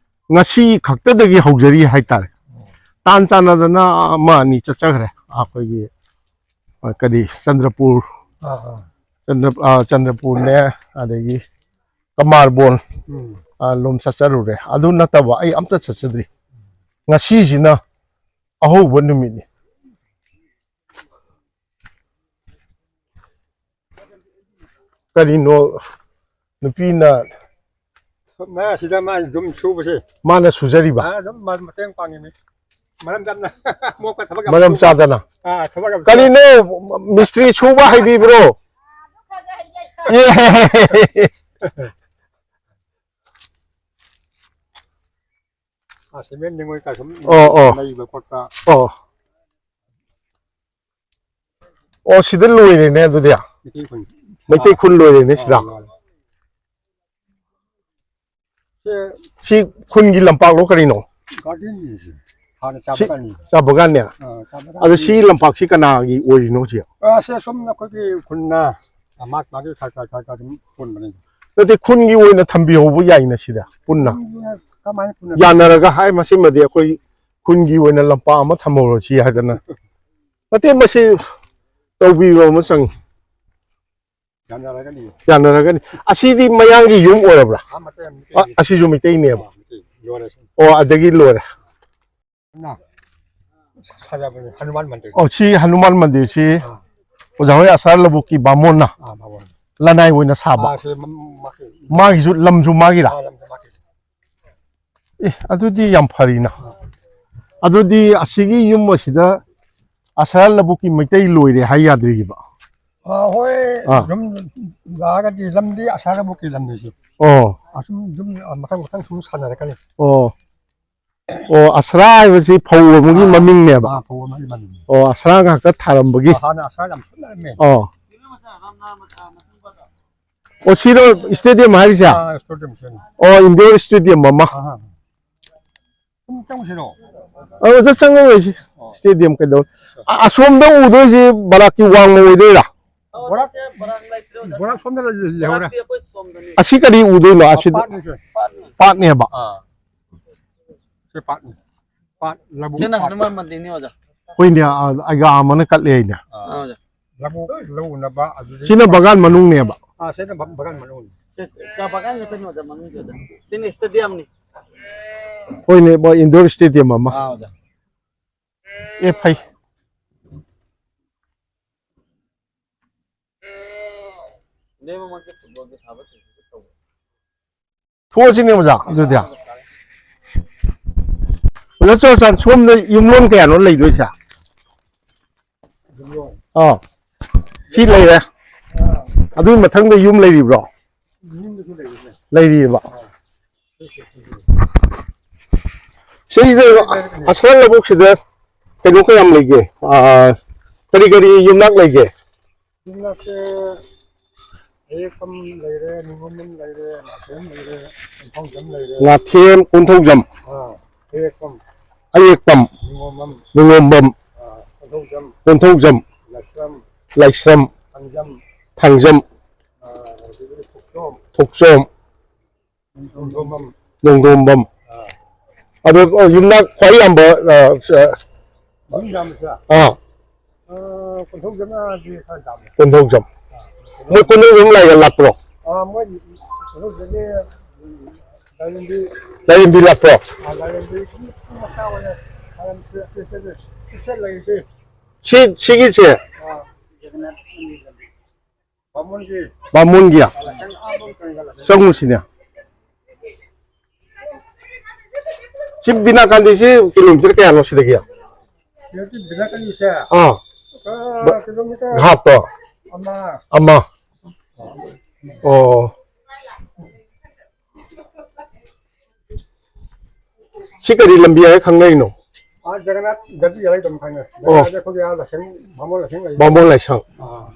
ꯉꯁꯤ ꯈꯛꯇꯗꯒꯤ ꯍꯧꯖꯔꯤ ꯍꯥꯏꯇꯥꯔꯦ꯫ ꯇꯥꯟ ꯆꯥꯟꯅꯗꯅ ꯑꯃ ꯑꯅꯤ ꯆꯠꯆꯈ꯭ꯔꯦ꯫ ꯑꯩꯈꯣꯏꯒꯤ, ꯑ, ꯀꯔꯤ, ꯆꯟꯗ꯭ꯔꯄꯨꯔ, ꯑꯥ, ꯑꯥ꯫ ꯆꯟꯗ꯭ꯔ-, ꯑ, ꯆꯟꯗ꯭ꯔꯄꯨꯔꯅꯦ, ꯑꯗꯒꯤ ꯀꯃꯥꯔꯕꯣꯟ, ꯎꯝ꯫ ꯑ, ꯂꯣꯝ ꯆꯠꯆꯔꯨꯔꯦ꯫ ꯑꯗꯨ ꯅꯠꯇꯕ ꯑꯩ ꯑꯝꯇ ꯆꯠꯆꯗ꯭ꯔꯤ꯫ ꯉꯁꯤꯁꯤꯅ ꯑꯍꯧꯕ ꯅꯨꯃꯤꯠꯅꯤ꯫ ꯀꯔꯤꯅꯣ ꯅꯨꯄꯤꯅ ꯃꯥ ꯁꯤꯗ ꯃꯥ ꯑꯗꯨꯝ ꯁꯨꯕꯁꯦ꯫ ꯃꯥꯅ ꯁꯨꯖꯔꯤꯕ? ꯑꯥ, ꯑꯗꯨꯝ ꯃꯥ ꯃꯇꯦꯡ ꯄꯥꯡꯉꯤꯅꯤ꯫ ꯃꯔꯝ ꯆꯥꯗꯅ꯫ ꯃꯣꯛꯀ ꯊꯕꯛ ꯌꯥꯝ ꯃꯔꯝ ꯁꯨꯕ꯫ ꯆꯥꯗꯅ꯫ ꯑꯥ, ꯊꯕꯛ ꯌꯥꯝ ꯀꯔꯤꯅꯣ ꯁꯨꯕ꯫ ꯃꯤꯁꯇ꯭ꯔꯤ ꯁꯨꯕ ꯍꯩꯕꯤꯕ꯭ꯔꯣ? ꯑꯦ꯫ ꯑꯥ, ꯁꯤꯃꯦꯟ ꯅꯤꯉꯣꯜ ꯀꯥꯁꯨꯝ ꯑꯣ, ꯑꯣ꯫ ꯂꯩꯕ ꯈꯣꯠꯄ꯫ ꯑꯣ꯫ ꯑꯣ, ꯁꯤꯗ ꯂꯣꯏꯔꯦꯅꯦ ꯑꯗꯨꯗꯤ꯫ ꯃꯩꯇꯩ ꯈꯨꯟ꯫ ꯃꯩꯇꯩ ꯈꯨꯟ ꯂꯣꯏꯔꯦꯅꯦ ꯁꯤꯗ꯫ ꯑꯥ, ꯂꯣꯏꯔꯦ꯫ ꯁꯦ ꯁꯤ ꯈꯨꯟꯒꯤ ꯂꯝꯄꯥꯛꯂꯣ ꯀꯔꯤꯅꯣ? ꯒꯥꯔꯗꯦꯟꯅꯤ ꯁꯤ꯫ ꯍꯥꯟꯅ ꯆꯥ ꯁꯤ ꯕꯒꯥꯟꯅꯤ꯫ ꯆꯥ ꯕꯒꯥꯟꯅꯦ? ꯑꯥ, ꯆꯥ ꯕꯒꯥꯟ꯫ ꯑꯗꯣ ꯁꯤ ꯂꯝꯄꯥꯛꯁꯤ ꯀꯅꯥꯒꯤ ꯑꯣꯏꯔꯤꯅꯣ ꯍꯧꯖꯤꯛ? ꯑꯥ, ꯁꯦ ꯁꯨꯝ ꯑꯩꯈꯣꯏꯒꯤ ꯈꯨꯟꯅ, ꯑꯥ, ꯃꯥꯒꯤ ꯃꯥꯒꯤ ꯈꯔ ꯈꯔ ꯈꯔ ꯈꯔ ꯑꯗꯨꯝ ꯄꯨꯟꯕꯅꯤ꯫ ꯅꯠꯇꯦ, ꯈꯨꯟꯒꯤ ꯑꯣꯏꯅ ꯊꯝꯕꯤꯍꯧꯕ ꯌꯥꯏꯅ ꯁꯤꯗ ꯄꯨꯟꯅ꯫ ꯈꯨꯟꯒꯤ ꯑꯣꯏꯅ ꯀꯃꯥꯏꯅ ꯄꯨꯟꯅ? ꯌꯥꯅꯔꯒ ꯍꯥꯏ, ꯃꯁꯤꯃꯗꯤ ꯑꯩꯈꯣꯏ ꯈꯨꯟꯒꯤ ꯑꯣꯏꯅ ꯂꯝꯄꯥꯛ ꯑꯃ ꯊꯝꯍꯧꯔꯁꯤ ꯍꯥꯏꯗꯅ꯫ ꯅꯠꯇꯦ, ꯃꯁꯤ ꯇꯧꯕꯤꯕ ꯑꯃ ꯆꯪꯉꯤ꯫ ꯌꯥꯅꯔꯒꯅꯤ꯫ ꯌꯥꯅꯔꯒꯅꯤ꯫ ꯑꯁꯤꯗꯤ ꯃꯌꯥꯡꯒꯤ ꯌꯨꯝ ꯑꯣꯏꯔꯕ꯭ꯔꯥ? ꯑꯥ, ꯃꯇꯩ ꯑꯃ ꯑ, ꯃꯤꯇꯩꯒꯤ꯫ ꯑꯁꯤꯁꯨ ꯃꯤꯇꯩꯅꯦꯕ꯫ ꯑꯥ, ꯃꯤꯇꯩ꯫ ꯂꯣꯏꯔꯦ꯫ ꯑꯣ, ꯑꯗꯒꯤ ꯂꯣꯏꯔꯦ꯫ ꯅ ꯁꯥꯖꯕꯅꯤ, ꯍꯅꯨꯃꯥꯟ ꯃꯟꯗꯤꯔ꯫ ꯑꯣ, ꯁꯤ ꯍꯅꯨꯃꯥꯟ ꯃꯟꯗꯤꯔꯁꯤ ꯑꯥ꯫ ꯑꯣꯖꯥ ꯍꯣꯏ ꯑꯁꯥꯔ ꯂꯧꯕꯨꯛꯀꯤ ꯕꯥꯃꯣꯟꯅ ꯑꯥ, ꯕꯥꯃꯣꯟ꯫ ꯂꯅꯥꯏ ꯑꯣꯏꯅ ꯁꯥꯕ꯫ ꯑꯥ, ꯁꯤ ꯃꯝ-, ꯃꯥꯒꯤ꯫ ꯃꯥꯒꯤꯁꯨ ꯂꯝꯁꯨ ꯃꯥꯒꯤꯔꯥ? ꯑꯥ, ꯂꯝꯁꯨ ꯃꯥꯒꯤ꯫ ꯑꯦ, ꯑꯗꯨꯗꯤ ꯌꯥꯝ ꯐꯔꯤꯅ꯫ ꯑꯥ꯫ ꯑꯗꯨꯗꯤ ꯑꯁꯤꯒꯤ ꯌꯨꯝ ꯑꯁꯤꯗ ꯑꯁꯥꯔ ꯂꯧꯕꯨꯛꯀꯤ ꯃꯩꯇꯩ ꯂꯣꯏꯔꯦ ꯍꯥꯏ ꯌꯥꯗꯣꯏꯔꯤꯕ? ꯑꯥ, ꯍꯣꯏ꯫ ꯑꯥ꯫ ꯌꯨꯝ ꯂꯥꯛꯑꯒꯗꯤ ꯂꯝꯗꯤ ꯑꯁꯥꯔ ꯂꯧꯕꯨꯛꯀꯤ ꯂꯝꯅꯤ ꯁꯤ꯫ ꯑꯣ꯫ ꯑꯁꯨꯝ ꯌꯨꯝ ꯃꯊꯪ ꯃꯊꯪ ꯁꯨꯝ ꯁꯥꯟꯅꯔꯛꯀꯅꯤ꯫ ꯑꯣ꯫ ꯑꯣ, ꯑꯁ꯭ꯔꯥ ꯍꯥꯏꯕꯁꯤ ꯐꯧ ꯑꯃꯒꯤ ꯑꯥ, ꯃꯃꯤꯡꯅꯦꯕ꯫ ꯑꯥ, ꯐꯧ ꯑꯃꯒꯤ ꯃꯃꯤꯡꯅꯤ꯫ ꯑꯣ, ꯑꯁ꯭ꯔꯥ ꯉꯥꯛꯇ ꯊꯥꯔꯝꯕꯒꯤ꯫ ꯑꯥ, ꯍꯥꯟꯅ ꯑꯁ꯭ꯔꯥ ꯌꯥꯝ ꯁꯤꯠꯅꯔꯝꯃꯦ꯫ ꯑꯣ꯫ ꯑꯣ, ꯁꯤꯔꯣ stadium ꯍꯥꯏꯔꯤꯁꯦ? ꯑꯥ, stadium ꯁꯤꯅꯤ꯫ ꯑꯣ, indoor stadium ꯑꯃ꯫ ꯑꯥ, ꯑꯥ꯫ ꯁꯨꯝ ꯆꯪꯁꯤꯔꯣ? ꯑ, ꯑꯣꯖꯥ, ꯆꯪꯉꯔꯣꯏꯁꯤ꯫ ꯑꯣ꯫ Stadium ꯀꯩꯗꯧ-, ꯑ-, ꯑꯁꯣꯝꯗ ꯎꯗꯣꯏꯁꯤ ꯕꯔꯥꯛꯀꯤ ꯋꯥꯡꯃ ꯑꯣꯏꯗꯣꯏꯔꯥ? ꯕꯣꯔꯥꯛ, ꯕꯣꯔꯥꯛ ꯁꯣꯝꯗ ꯂꯩ-, ꯂꯩꯍꯧꯔꯦ꯫ ꯑꯁꯤ ꯀꯔꯤ ꯎꯗꯣꯏꯅꯣ? ꯑ, ꯑꯁꯤ ꯄꯥꯠꯅꯤ ꯁꯦ꯫ ꯄꯥꯠꯅꯦꯕ? ꯑꯥ꯫ ꯁꯤ ꯄꯥꯠꯅꯤ꯫ ꯄꯥꯠ, ꯂꯧꯕꯨꯛ ꯁꯤꯅ ꯄꯥꯠ꯫ ꯍꯅꯨꯃꯥꯟ ꯃꯟꯗꯤꯔꯅꯤ, ꯑꯣꯖꯥ꯫ ꯍꯣꯏꯅꯦ, ꯑ, ꯑꯩꯒ ꯑꯥ ꯑꯃꯅ ꯀꯠꯂꯦ ꯍꯥꯏꯅꯦ꯫ ꯑꯥ꯫ ꯑꯥ, ꯑꯣꯖꯥ꯫ ꯂꯧꯕꯨꯛ ꯂꯧ ꯎꯅꯕ ꯑꯗꯨꯗꯒꯤ ꯁꯤꯅ ꯕꯒꯥꯟ ꯃꯅꯨꯡꯅꯦꯕ꯫ ꯑꯥ, ꯁꯤꯅ ꯕ-, ꯕꯒꯥꯟ ꯃꯅꯨꯡꯅꯤ꯫ ꯁꯤ ꯀ-, ꯕꯒꯥꯟ ꯈꯛꯇꯅꯤ, ꯑꯣꯖꯥ, ꯃꯅꯨꯡꯁꯦ, ꯑꯣꯖꯥ꯫ ꯁꯤꯅ stadiumꯅꯤ꯫ ꯍꯣꯏꯅꯦ, ꯃꯣꯏ indoor stadium ꯑꯃ꯫ ꯑꯥ, ꯑꯣꯖꯥ꯫ ꯑꯦ, ꯐꯩ꯫ ꯅꯦꯝꯕꯃꯛꯁꯦ footballꯒꯤ ꯁꯥꯕ ꯁꯤꯡꯁꯤꯁꯨ ꯇꯧꯕ꯫ ꯊꯣꯛꯑꯁꯤꯅꯦ ꯑꯣꯖꯥ, ꯑꯗꯨꯗꯤ꯫ ꯑꯣꯖꯥ ꯆꯨꯔꯥꯆꯥꯟ ꯁꯣꯝꯗ ꯌꯨꯝꯂꯣꯟ ꯀꯌꯥꯅꯣ ꯂꯩꯗꯣꯏꯁꯦ? ꯌꯨꯝꯂꯣꯟ꯫ ꯑꯥ꯫ ꯁꯤ ꯂꯩꯔꯦ꯫ ꯑꯥ꯫ ꯑꯗꯨꯒꯤ ꯃꯊꯪꯗ ꯌꯨꯝ ꯂꯩꯔꯤꯕ꯭ꯔꯣ? ꯌꯨꯝꯗꯁꯨ ꯂꯩꯔꯤꯅꯦ꯫ ꯂꯩꯔꯤꯑꯕ꯫ ꯑꯥ꯫ ꯁꯤꯁꯤꯗ ꯑꯁꯥꯔ ꯂꯧꯕꯨꯛꯁꯤꯗ ꯀꯩꯅꯣ ꯀꯌꯥꯝ ꯂꯩꯒꯦ? ꯑꯥ, ꯀꯔꯤ ꯀꯔꯤ ꯌꯨꯝꯅꯥꯛ ꯂꯩꯒꯦ? ꯌꯨꯝꯅꯥꯛꯁꯦ ꯑꯌꯦꯛꯄꯝ ꯂꯩꯔꯦ, ꯅꯤꯉꯣꯝꯕꯝ ꯂꯩꯔꯦ, ꯉꯥꯊꯦꯝ ꯂꯩꯔꯦ, ꯀꯣꯟꯊꯧꯖꯝ ꯂꯩꯔꯦ꯫ ꯉꯥꯊꯦꯝ, ꯀꯣꯟꯊꯧꯖꯝ꯫ ꯑꯥ, ꯑꯌꯦꯛꯄꯝ꯫ ꯑꯌꯦꯛꯄꯝ꯫ ꯅꯤꯉꯣꯝꯕꯝ꯫ ꯅꯤꯉꯣꯝꯕꯝ꯫ ꯑꯥ, ꯀꯣꯟꯊꯧꯖꯝ꯫ ꯀꯣꯟꯊꯧꯖꯝ꯫ ꯂꯥꯏꯁ꯭ꯔꯝ꯫ ꯂꯥꯏꯁ꯭ꯔꯝ꯫ ꯊꯥꯡꯖꯝ꯫ ꯊꯥꯡꯖꯝ꯫ ꯑꯥ, ꯑꯗꯨꯗꯒꯤ ꯊꯣꯛꯆꯣꯝ꯫ ꯊꯣꯛꯆꯣꯝ꯫ ꯅꯣꯡꯗꯣꯝꯕꯝ꯫ ꯅꯣꯡꯗꯣꯝꯕꯝ꯫ ꯑꯥ꯫ ꯑꯗꯣ, ꯑ, ꯌꯨꯝꯅꯥꯛ ꯈ꯭ꯋꯥꯏ ꯌꯥꯝꯕ, ꯑ, ꯑ, ꯌꯨꯝ ꯌꯥꯝꯕꯁꯦ? ꯑꯥ꯫ ꯑ, ꯀꯣꯟꯊꯧꯖꯝꯅꯗꯤ ꯈꯔ ꯌꯥꯝꯃꯦ꯫ ꯀꯣꯟꯊꯧꯖꯝ꯫ ꯑꯥ꯫ ꯃꯣꯏ ꯀꯣꯟꯊꯧꯖꯝ ꯂꯥꯏꯒ ꯂꯥꯠꯄ꯭ꯔꯣ? ꯑꯥ, ꯃꯣꯏ ꯀꯩꯅꯣꯗꯒꯤ, ꯎꯝ, ꯂꯥꯏꯔꯦꯝꯕꯤ꯫ ꯂꯥꯏꯔꯦꯝꯕꯤ ꯂꯥꯠꯄ꯭ꯔꯣ? ꯑꯥ, ꯂꯥꯏꯔꯦꯝꯕꯤ ꯁꯨꯝ, ꯁꯨꯝ ꯃꯆꯥ ꯑꯣꯏꯅ ꯂꯥꯏꯔꯦꯝꯕꯤ ꯁꯤ, ꯁꯤ, ꯁꯤ, ꯁꯤ ꯂꯩꯔꯤꯁꯦ꯫ ꯁꯤ, ꯁꯤꯒꯤꯁꯦ? ꯑꯥ꯫ ꯕꯥꯃꯣꯟꯒꯤ ꯆꯪꯉꯨꯁꯤꯅꯦ꯫ ꯁꯤ ꯕꯤꯅꯥꯀꯥꯟꯗꯤꯁꯤ ꯀꯤꯂꯣꯃꯤꯇꯔ ꯀꯌꯥꯅꯣ ꯁꯤꯗꯒꯤ? ꯁꯤꯗꯒꯤ ꯕꯤꯅꯥꯀꯥꯟꯗꯤꯁꯦ, ꯑꯥ꯫ ꯑꯥ, ꯕ-, ꯀꯤꯂꯣꯃꯤꯇꯔ ꯍꯥꯞꯇꯣ? ꯑꯃ꯫ ꯑꯃ꯫ ꯑꯣ꯫ ꯁꯤ ꯀꯔꯤ ꯂꯝꯕꯤ ꯍꯥꯏꯔ ꯈꯪꯅꯔꯤꯅꯣ? ꯑꯥ, ꯖꯒꯟꯅꯥꯊ ꯒꯂꯤ ꯍꯥꯏꯔ ꯑꯗꯨꯝ ꯈꯪꯅꯩ꯫ ꯑꯣ꯫ ꯖꯒꯟꯅꯥꯊ ꯑꯩꯈꯣꯏꯒꯤ ꯑꯥ ꯂꯥꯏꯁꯪ, ꯕꯥꯃꯣꯟ ꯂꯥꯏꯁꯪ ꯂꯩ꯫ ꯕꯥꯃꯣꯟ ꯂꯥꯏꯁꯪ꯫ ꯑꯥ꯫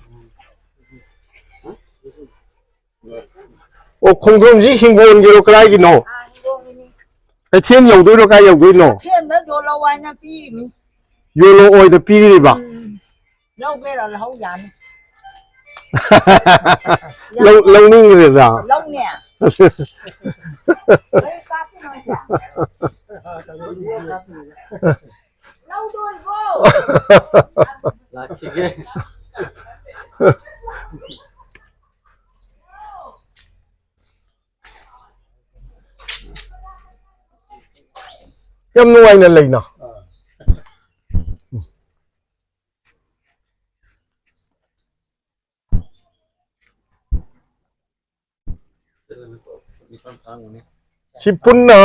ꯑꯣ, ꯈꯣꯡꯗ꯭ꯔꯨꯝꯁꯤ ꯍꯤꯡꯒꯣꯜꯒꯤꯔꯣ, ꯀꯗꯥꯏꯒꯤꯅꯣ? ꯑꯥ, ꯍꯤꯡꯒꯣꯜꯒꯤꯅꯤ꯫ ꯀꯩꯊꯦꯜ ꯌꯧꯗꯣꯏꯔꯣ, ꯀꯥꯏ ꯌꯧꯗꯣꯏꯅꯣ? ꯀꯩꯊꯦꯜꯗ ꯌꯣꯜꯂꯧ ꯍꯥꯏꯅ ꯄꯤꯔꯤꯅꯤ꯫ ꯌꯣꯜꯂꯛꯑꯣꯏꯗ ꯄꯤꯔꯤꯕ? ꯎꯝ꯫ ꯂꯧꯒꯦꯔꯥ ꯂꯧꯍꯧ ꯌꯥꯅꯤ꯫ ꯂꯧ-, ꯂꯧꯅꯤꯡꯈ꯭ꯔꯦꯗ꯫ ꯂꯧꯅꯦ꯫ ꯂꯧꯗꯣꯏꯕꯣ? ꯂꯥꯛꯈꯤꯒꯦ꯫ ꯌꯥꯝ ꯅꯨꯡꯉꯥꯏꯅ ꯂꯩꯅ꯫ ꯁꯤ ꯄꯨꯟꯅ,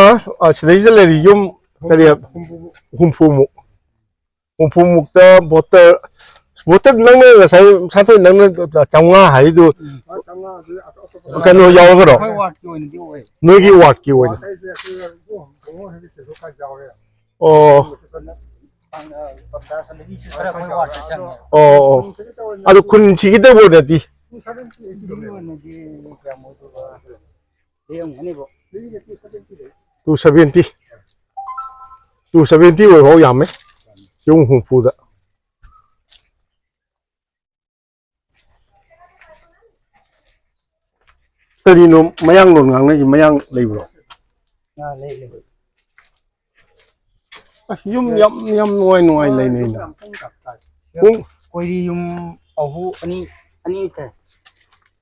ꯑ, ꯁꯤꯗꯩꯁꯤꯗ ꯂꯩꯔꯤ ꯌꯨꯝ ꯀꯔꯤ, ꯍꯨꯝꯐꯨꯃꯨꯛ꯫ ꯍꯨꯝꯐꯨꯃꯨꯛꯇ ꯕꯣꯇꯔ, ꯕꯣꯇꯔ ꯅꯪꯅ ꯉꯁꯥꯏ ꯁꯥꯟꯊꯣꯏ ꯅꯪꯅ ꯆꯥꯝꯃꯉꯥ ꯍꯥꯏꯔꯤꯗꯨ ꯀꯩꯅꯣ ꯌꯥꯎꯔꯒꯔꯣ? ꯑꯩꯈꯣꯏ ꯋꯥꯔꯗꯀꯤ ꯑꯣꯏꯅꯗꯤ ꯑꯣꯏ꯫ ꯅꯣꯏꯒꯤ ꯋꯥꯔꯗꯀꯤ ꯑꯣꯏꯅ? ꯋꯥꯔꯗ ꯍꯥꯏꯁꯦ ꯑꯩꯈꯣꯏ ꯕꯥꯃꯣꯟ ꯍꯣꯏꯒꯤ ꯁꯦꯟꯊꯣꯛ ꯈꯔ ꯌꯥꯎꯔꯦ꯫ ꯑꯣ꯫ ꯄꯟꯆꯥꯌꯠ ꯑꯁꯣꯝꯗꯒꯤ ꯈꯔ ꯑꯩꯈꯣꯏ ꯋꯥꯔꯗꯇ ꯆꯪꯉꯦ꯫ ꯑꯣ, ꯑꯣ꯫ ꯑꯗꯨ ꯈꯨꯟꯁꯤꯒꯤ ꯇꯧꯕꯗꯗꯤ? ꯁꯤꯒꯤ ꯑꯣꯏꯅꯗꯤ ꯀꯌꯥꯝ ꯑꯣꯏꯗꯣꯏꯕ? ꯂꯦꯝꯒꯅꯤꯕꯣ꯫ Two seventy. ꯇꯨ ꯁꯚꯦꯟꯇꯤ ꯑꯣꯏꯐꯥꯎ ꯌꯥꯝꯃꯦ꯫ ꯌꯨꯝ ꯍꯨꯝꯐꯨꯗ꯫ ꯀꯔꯤꯅꯣ ꯃꯌꯥꯡꯂꯣꯟ ꯉꯥꯡꯅꯩꯁꯦ? ꯃꯌꯥꯡ ꯂꯩꯕ꯭ꯔꯣ? ꯑꯥ, ꯂꯩ, ꯂꯩ꯫ ꯑꯁ, ꯌꯨꯝ ꯌꯥꯝ, ꯌꯥꯝ ꯅꯨꯡꯉꯥꯏ ꯅꯨꯡꯉꯥꯏ ꯂꯩꯅꯩꯅ꯫ ꯄꯨꯡ ꯀꯣꯏꯔꯤ ꯌꯨꯝ ꯑꯍꯨꯝ, ꯑꯅꯤ, ꯑꯅꯤ ꯇꯥꯏ꯫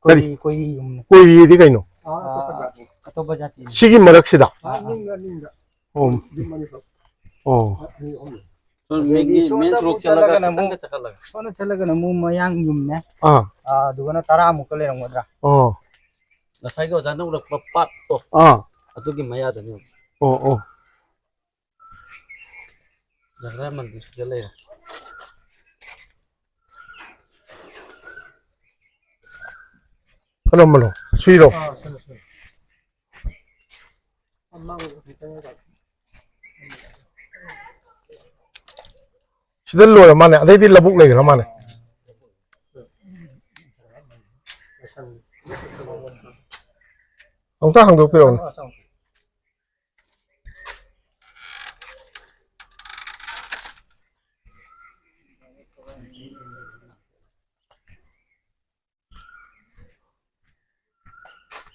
ꯀꯔꯤ? ꯀꯣꯏꯔꯤ, ꯀꯣꯏꯔꯤ ꯌꯨꯝꯅꯦ꯫ ꯀꯣꯏꯔꯤꯗꯤ ꯀꯩꯅꯣ? ꯑꯥ, ꯑꯇꯣꯞꯄ ꯖꯥꯇꯤꯅꯦ꯫ ꯁꯤꯒꯤ ꯃꯔꯛꯁꯤꯗ? ꯑꯥ, ꯑꯥ꯫ ꯑꯣ꯫ ꯑꯣ꯫ ꯑꯗꯩꯗꯤ ꯃꯦꯟꯒꯤ ꯁꯣꯝꯗ ꯃꯦꯟ ꯁꯣꯔꯣꯛ ꯑꯃꯨꯛ ꯆꯠꯂꯒ ꯆꯠꯂꯒꯅ ꯈꯤꯇꯪꯒ ꯑꯃꯨꯛ, ꯆꯠꯈꯠꯂꯒ꯫ ꯁꯣꯝꯗ ꯆꯠꯂꯒꯅ ꯑꯃꯨꯛ ꯃꯌꯥꯡ ꯌꯨꯝꯅꯦ꯫ ꯑꯥ꯫ ꯑꯥ, ꯑꯗꯨꯒꯅ ꯇꯔꯥꯃꯨꯛꯀ ꯂꯩꯔꯝꯒꯗ꯭ꯔꯥ? ꯑꯣ꯫ ꯉꯁꯥꯏꯒꯤ ꯑꯣꯖꯥꯅ ꯎꯔꯛꯄ ꯄꯥꯠꯇꯣ, ꯑꯥ꯫ ꯑꯗꯨꯒꯤ ꯃꯌꯥꯗꯅꯦ꯫ ꯑꯣ, ꯑꯣ꯫ ꯖꯒ꯭ꯔꯥ ꯃꯟꯗꯤꯔꯁꯤꯗ ꯂꯩꯔꯦ꯫ ꯀꯔꯝꯕꯅꯣ? ꯁꯤꯔꯣ? ꯑꯥ, ꯁꯤꯅ, ꯁꯤꯅ꯫ ꯁꯤꯗ ꯂꯣꯏꯔ ꯃꯥꯅꯦ, ꯑꯗꯩꯗꯤ ꯂꯧꯕꯨꯛ ꯂꯩꯈ꯭ꯔ ꯃꯥꯅꯦ꯫ ꯑꯃꯨꯛꯇ ꯍꯥꯡꯗꯣꯛꯄꯤꯔꯛꯎꯅꯦ꯫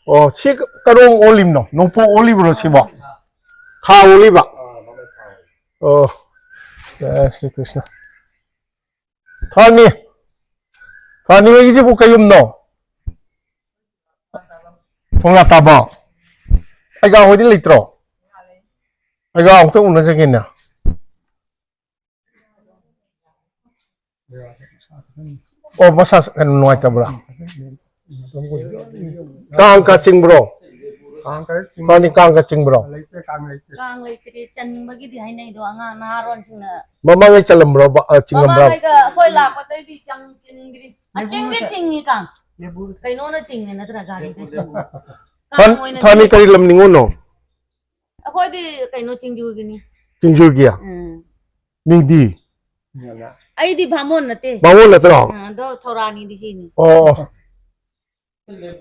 ꯑꯣ, ꯁꯤ ꯀꯔꯣꯡ ꯑꯣꯜꯂꯤꯕꯅꯣ? ꯅꯣꯡꯄꯣꯛ ꯑꯣꯜꯂꯤꯕ꯭ꯔꯣ ꯁꯤꯕꯣ? ꯈꯥ ꯑꯣꯜꯂꯤꯕ? ꯑꯣ, ꯖꯌ ꯁ꯭ꯔꯤ ꯀ꯭ꯔꯤꯁꯅ꯫ ꯊꯥꯅꯤ, ꯊꯥꯅꯤ ꯍꯣꯏꯒꯤꯁꯤꯕꯨ ꯀꯩ ꯌꯨꯝꯅꯣ? ꯊꯣꯡꯂꯥ ꯇꯥꯕ꯫ ꯑꯩꯒ ꯍꯣꯏꯗꯤ ꯂꯩꯇ꯭ꯔꯣ? ꯑꯩꯒ ꯑꯃꯨꯛꯇ ꯎꯅꯖꯒꯦꯅꯦ꯫ ꯑꯣ, ꯃꯁꯥ ꯀꯩꯅꯣ ꯅꯨꯡꯉꯥꯏꯇꯕ꯭ꯔꯥ? ꯀꯥꯡ ꯀꯥ ꯆꯤꯡꯕ꯭ꯔꯣ? ꯀꯥꯡ ꯀꯥ ꯆꯤꯡ-, ꯃꯥꯅꯤ, ꯀꯥꯡ ꯀꯥ ꯆꯤꯡꯕ꯭ꯔꯣ? ꯂꯩꯇꯦ, ꯀꯥꯡ ꯂꯩꯇꯦ꯫ ꯀꯥꯡ ꯂꯩꯇ꯭ꯔꯦ, ꯆꯟꯅꯤꯡꯕꯒꯤꯗꯤ ꯍꯥꯏꯅꯩꯗꯣ, ꯑꯉꯥꯡ ꯅꯍꯥꯔꯣꯟꯁꯤꯡꯅ꯫ ꯃꯃꯥꯡꯉꯩ ꯆꯜꯂꯝꯕ꯭ꯔꯣꯕ, ꯑ, ꯆꯤꯡꯉꯝꯕ꯭ꯔꯥ? ꯃꯃꯥꯡꯉꯩꯒ ꯑꯩꯈꯣꯏ ꯂꯥꯛꯄꯗꯩꯗꯤ ꯆꯪ-, ꯆꯤꯡꯗ꯭ꯔꯤ꯫ ꯑ, ꯆꯤꯡꯗꯤ ꯆꯤꯡꯉꯤ ꯀꯥꯡ꯫ ꯂꯦꯕꯨ-, ꯀꯩꯅꯣꯅ ꯆꯤꯡꯉꯦ ꯅꯠꯇ꯭ꯔꯥ ꯒꯥꯔꯤꯗ? ꯂꯦꯕꯨ-, ꯂꯦꯕꯨ꯫ ꯀꯥꯡ ꯊꯥꯟ-, ꯑꯣꯏꯅ ꯊꯥꯅꯤ ꯆꯤꯡꯉꯤ꯫ ꯀꯔꯤ ꯂꯝꯅꯤꯉꯣꯅꯣ? ꯑꯩꯈꯣꯏꯗꯤ ꯀꯩꯅꯣ, ꯆꯤꯡꯖꯨꯒꯤꯅꯤ꯫ ꯆꯤꯡꯖꯨꯒꯤ? ꯎꯝ꯫ ꯃꯤꯡꯗꯤ? ꯑꯩꯗꯤ ꯚꯥꯃꯣꯟ ꯅꯠꯇꯦ꯫ ꯚꯥꯃꯣꯟ ꯅꯠꯇ꯭ꯔꯣ? ꯑ, ꯑꯗꯣ ꯊꯧꯔꯥꯅꯤꯗꯤ ꯁꯤꯅꯤ꯫ ꯑꯣ, ꯑꯣ꯫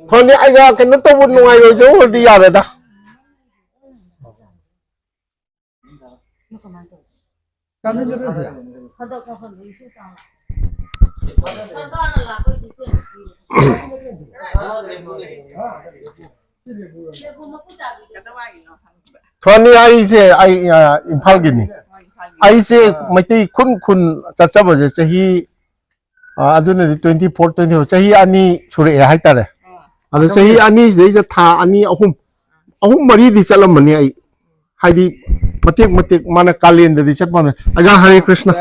ꯊꯥꯅꯤ ꯑꯩꯒ ꯀꯩꯅꯣ ꯇꯧꯕ ꯅꯨꯡꯉꯥꯏꯔꯣꯏꯗꯧꯔꯗꯤ ꯌꯥꯔꯦꯗ꯫ ꯊꯣꯅꯤ, ꯑꯩꯁꯦ, ꯑꯩ, ꯑ, ꯏꯝꯐꯥꯜꯒꯤꯅꯤ꯫ ꯑꯩꯁꯦ ꯃꯩꯇꯩ ꯈꯨꯟ ꯈꯨꯟ ꯆꯠꯆꯕꯁꯦ ꯆꯍꯤ, ꯑ, ꯑꯗꯨꯅꯗꯤ twenty four, twenty four, ꯆꯍꯤ ꯑꯅꯤ ꯁꯨꯔꯛꯑꯦ ꯍꯥꯏꯇꯥꯔꯦ꯫ ꯑꯗꯣ ꯆꯍꯤ ꯑꯅꯤꯁꯤꯗꯩꯁꯤꯗ ꯊꯥ ꯑꯅꯤ, ꯑꯍꯨꯝ, ꯑꯍꯨꯝ ꯃꯔꯤꯗꯤ ꯆꯠꯂꯝꯃꯅꯤ ꯑꯩ꯫ ꯍꯥꯏꯗꯤ ꯃꯇꯦꯛ ꯃꯇꯦꯛ ꯃꯥꯅ ꯀꯥꯂꯦꯟꯗꯗꯤ ꯆꯠꯄ ꯉꯝꯗꯦ꯫ ꯑꯩꯒ ꯍꯔꯦ ꯀ꯭ꯔꯤꯁꯅ꯫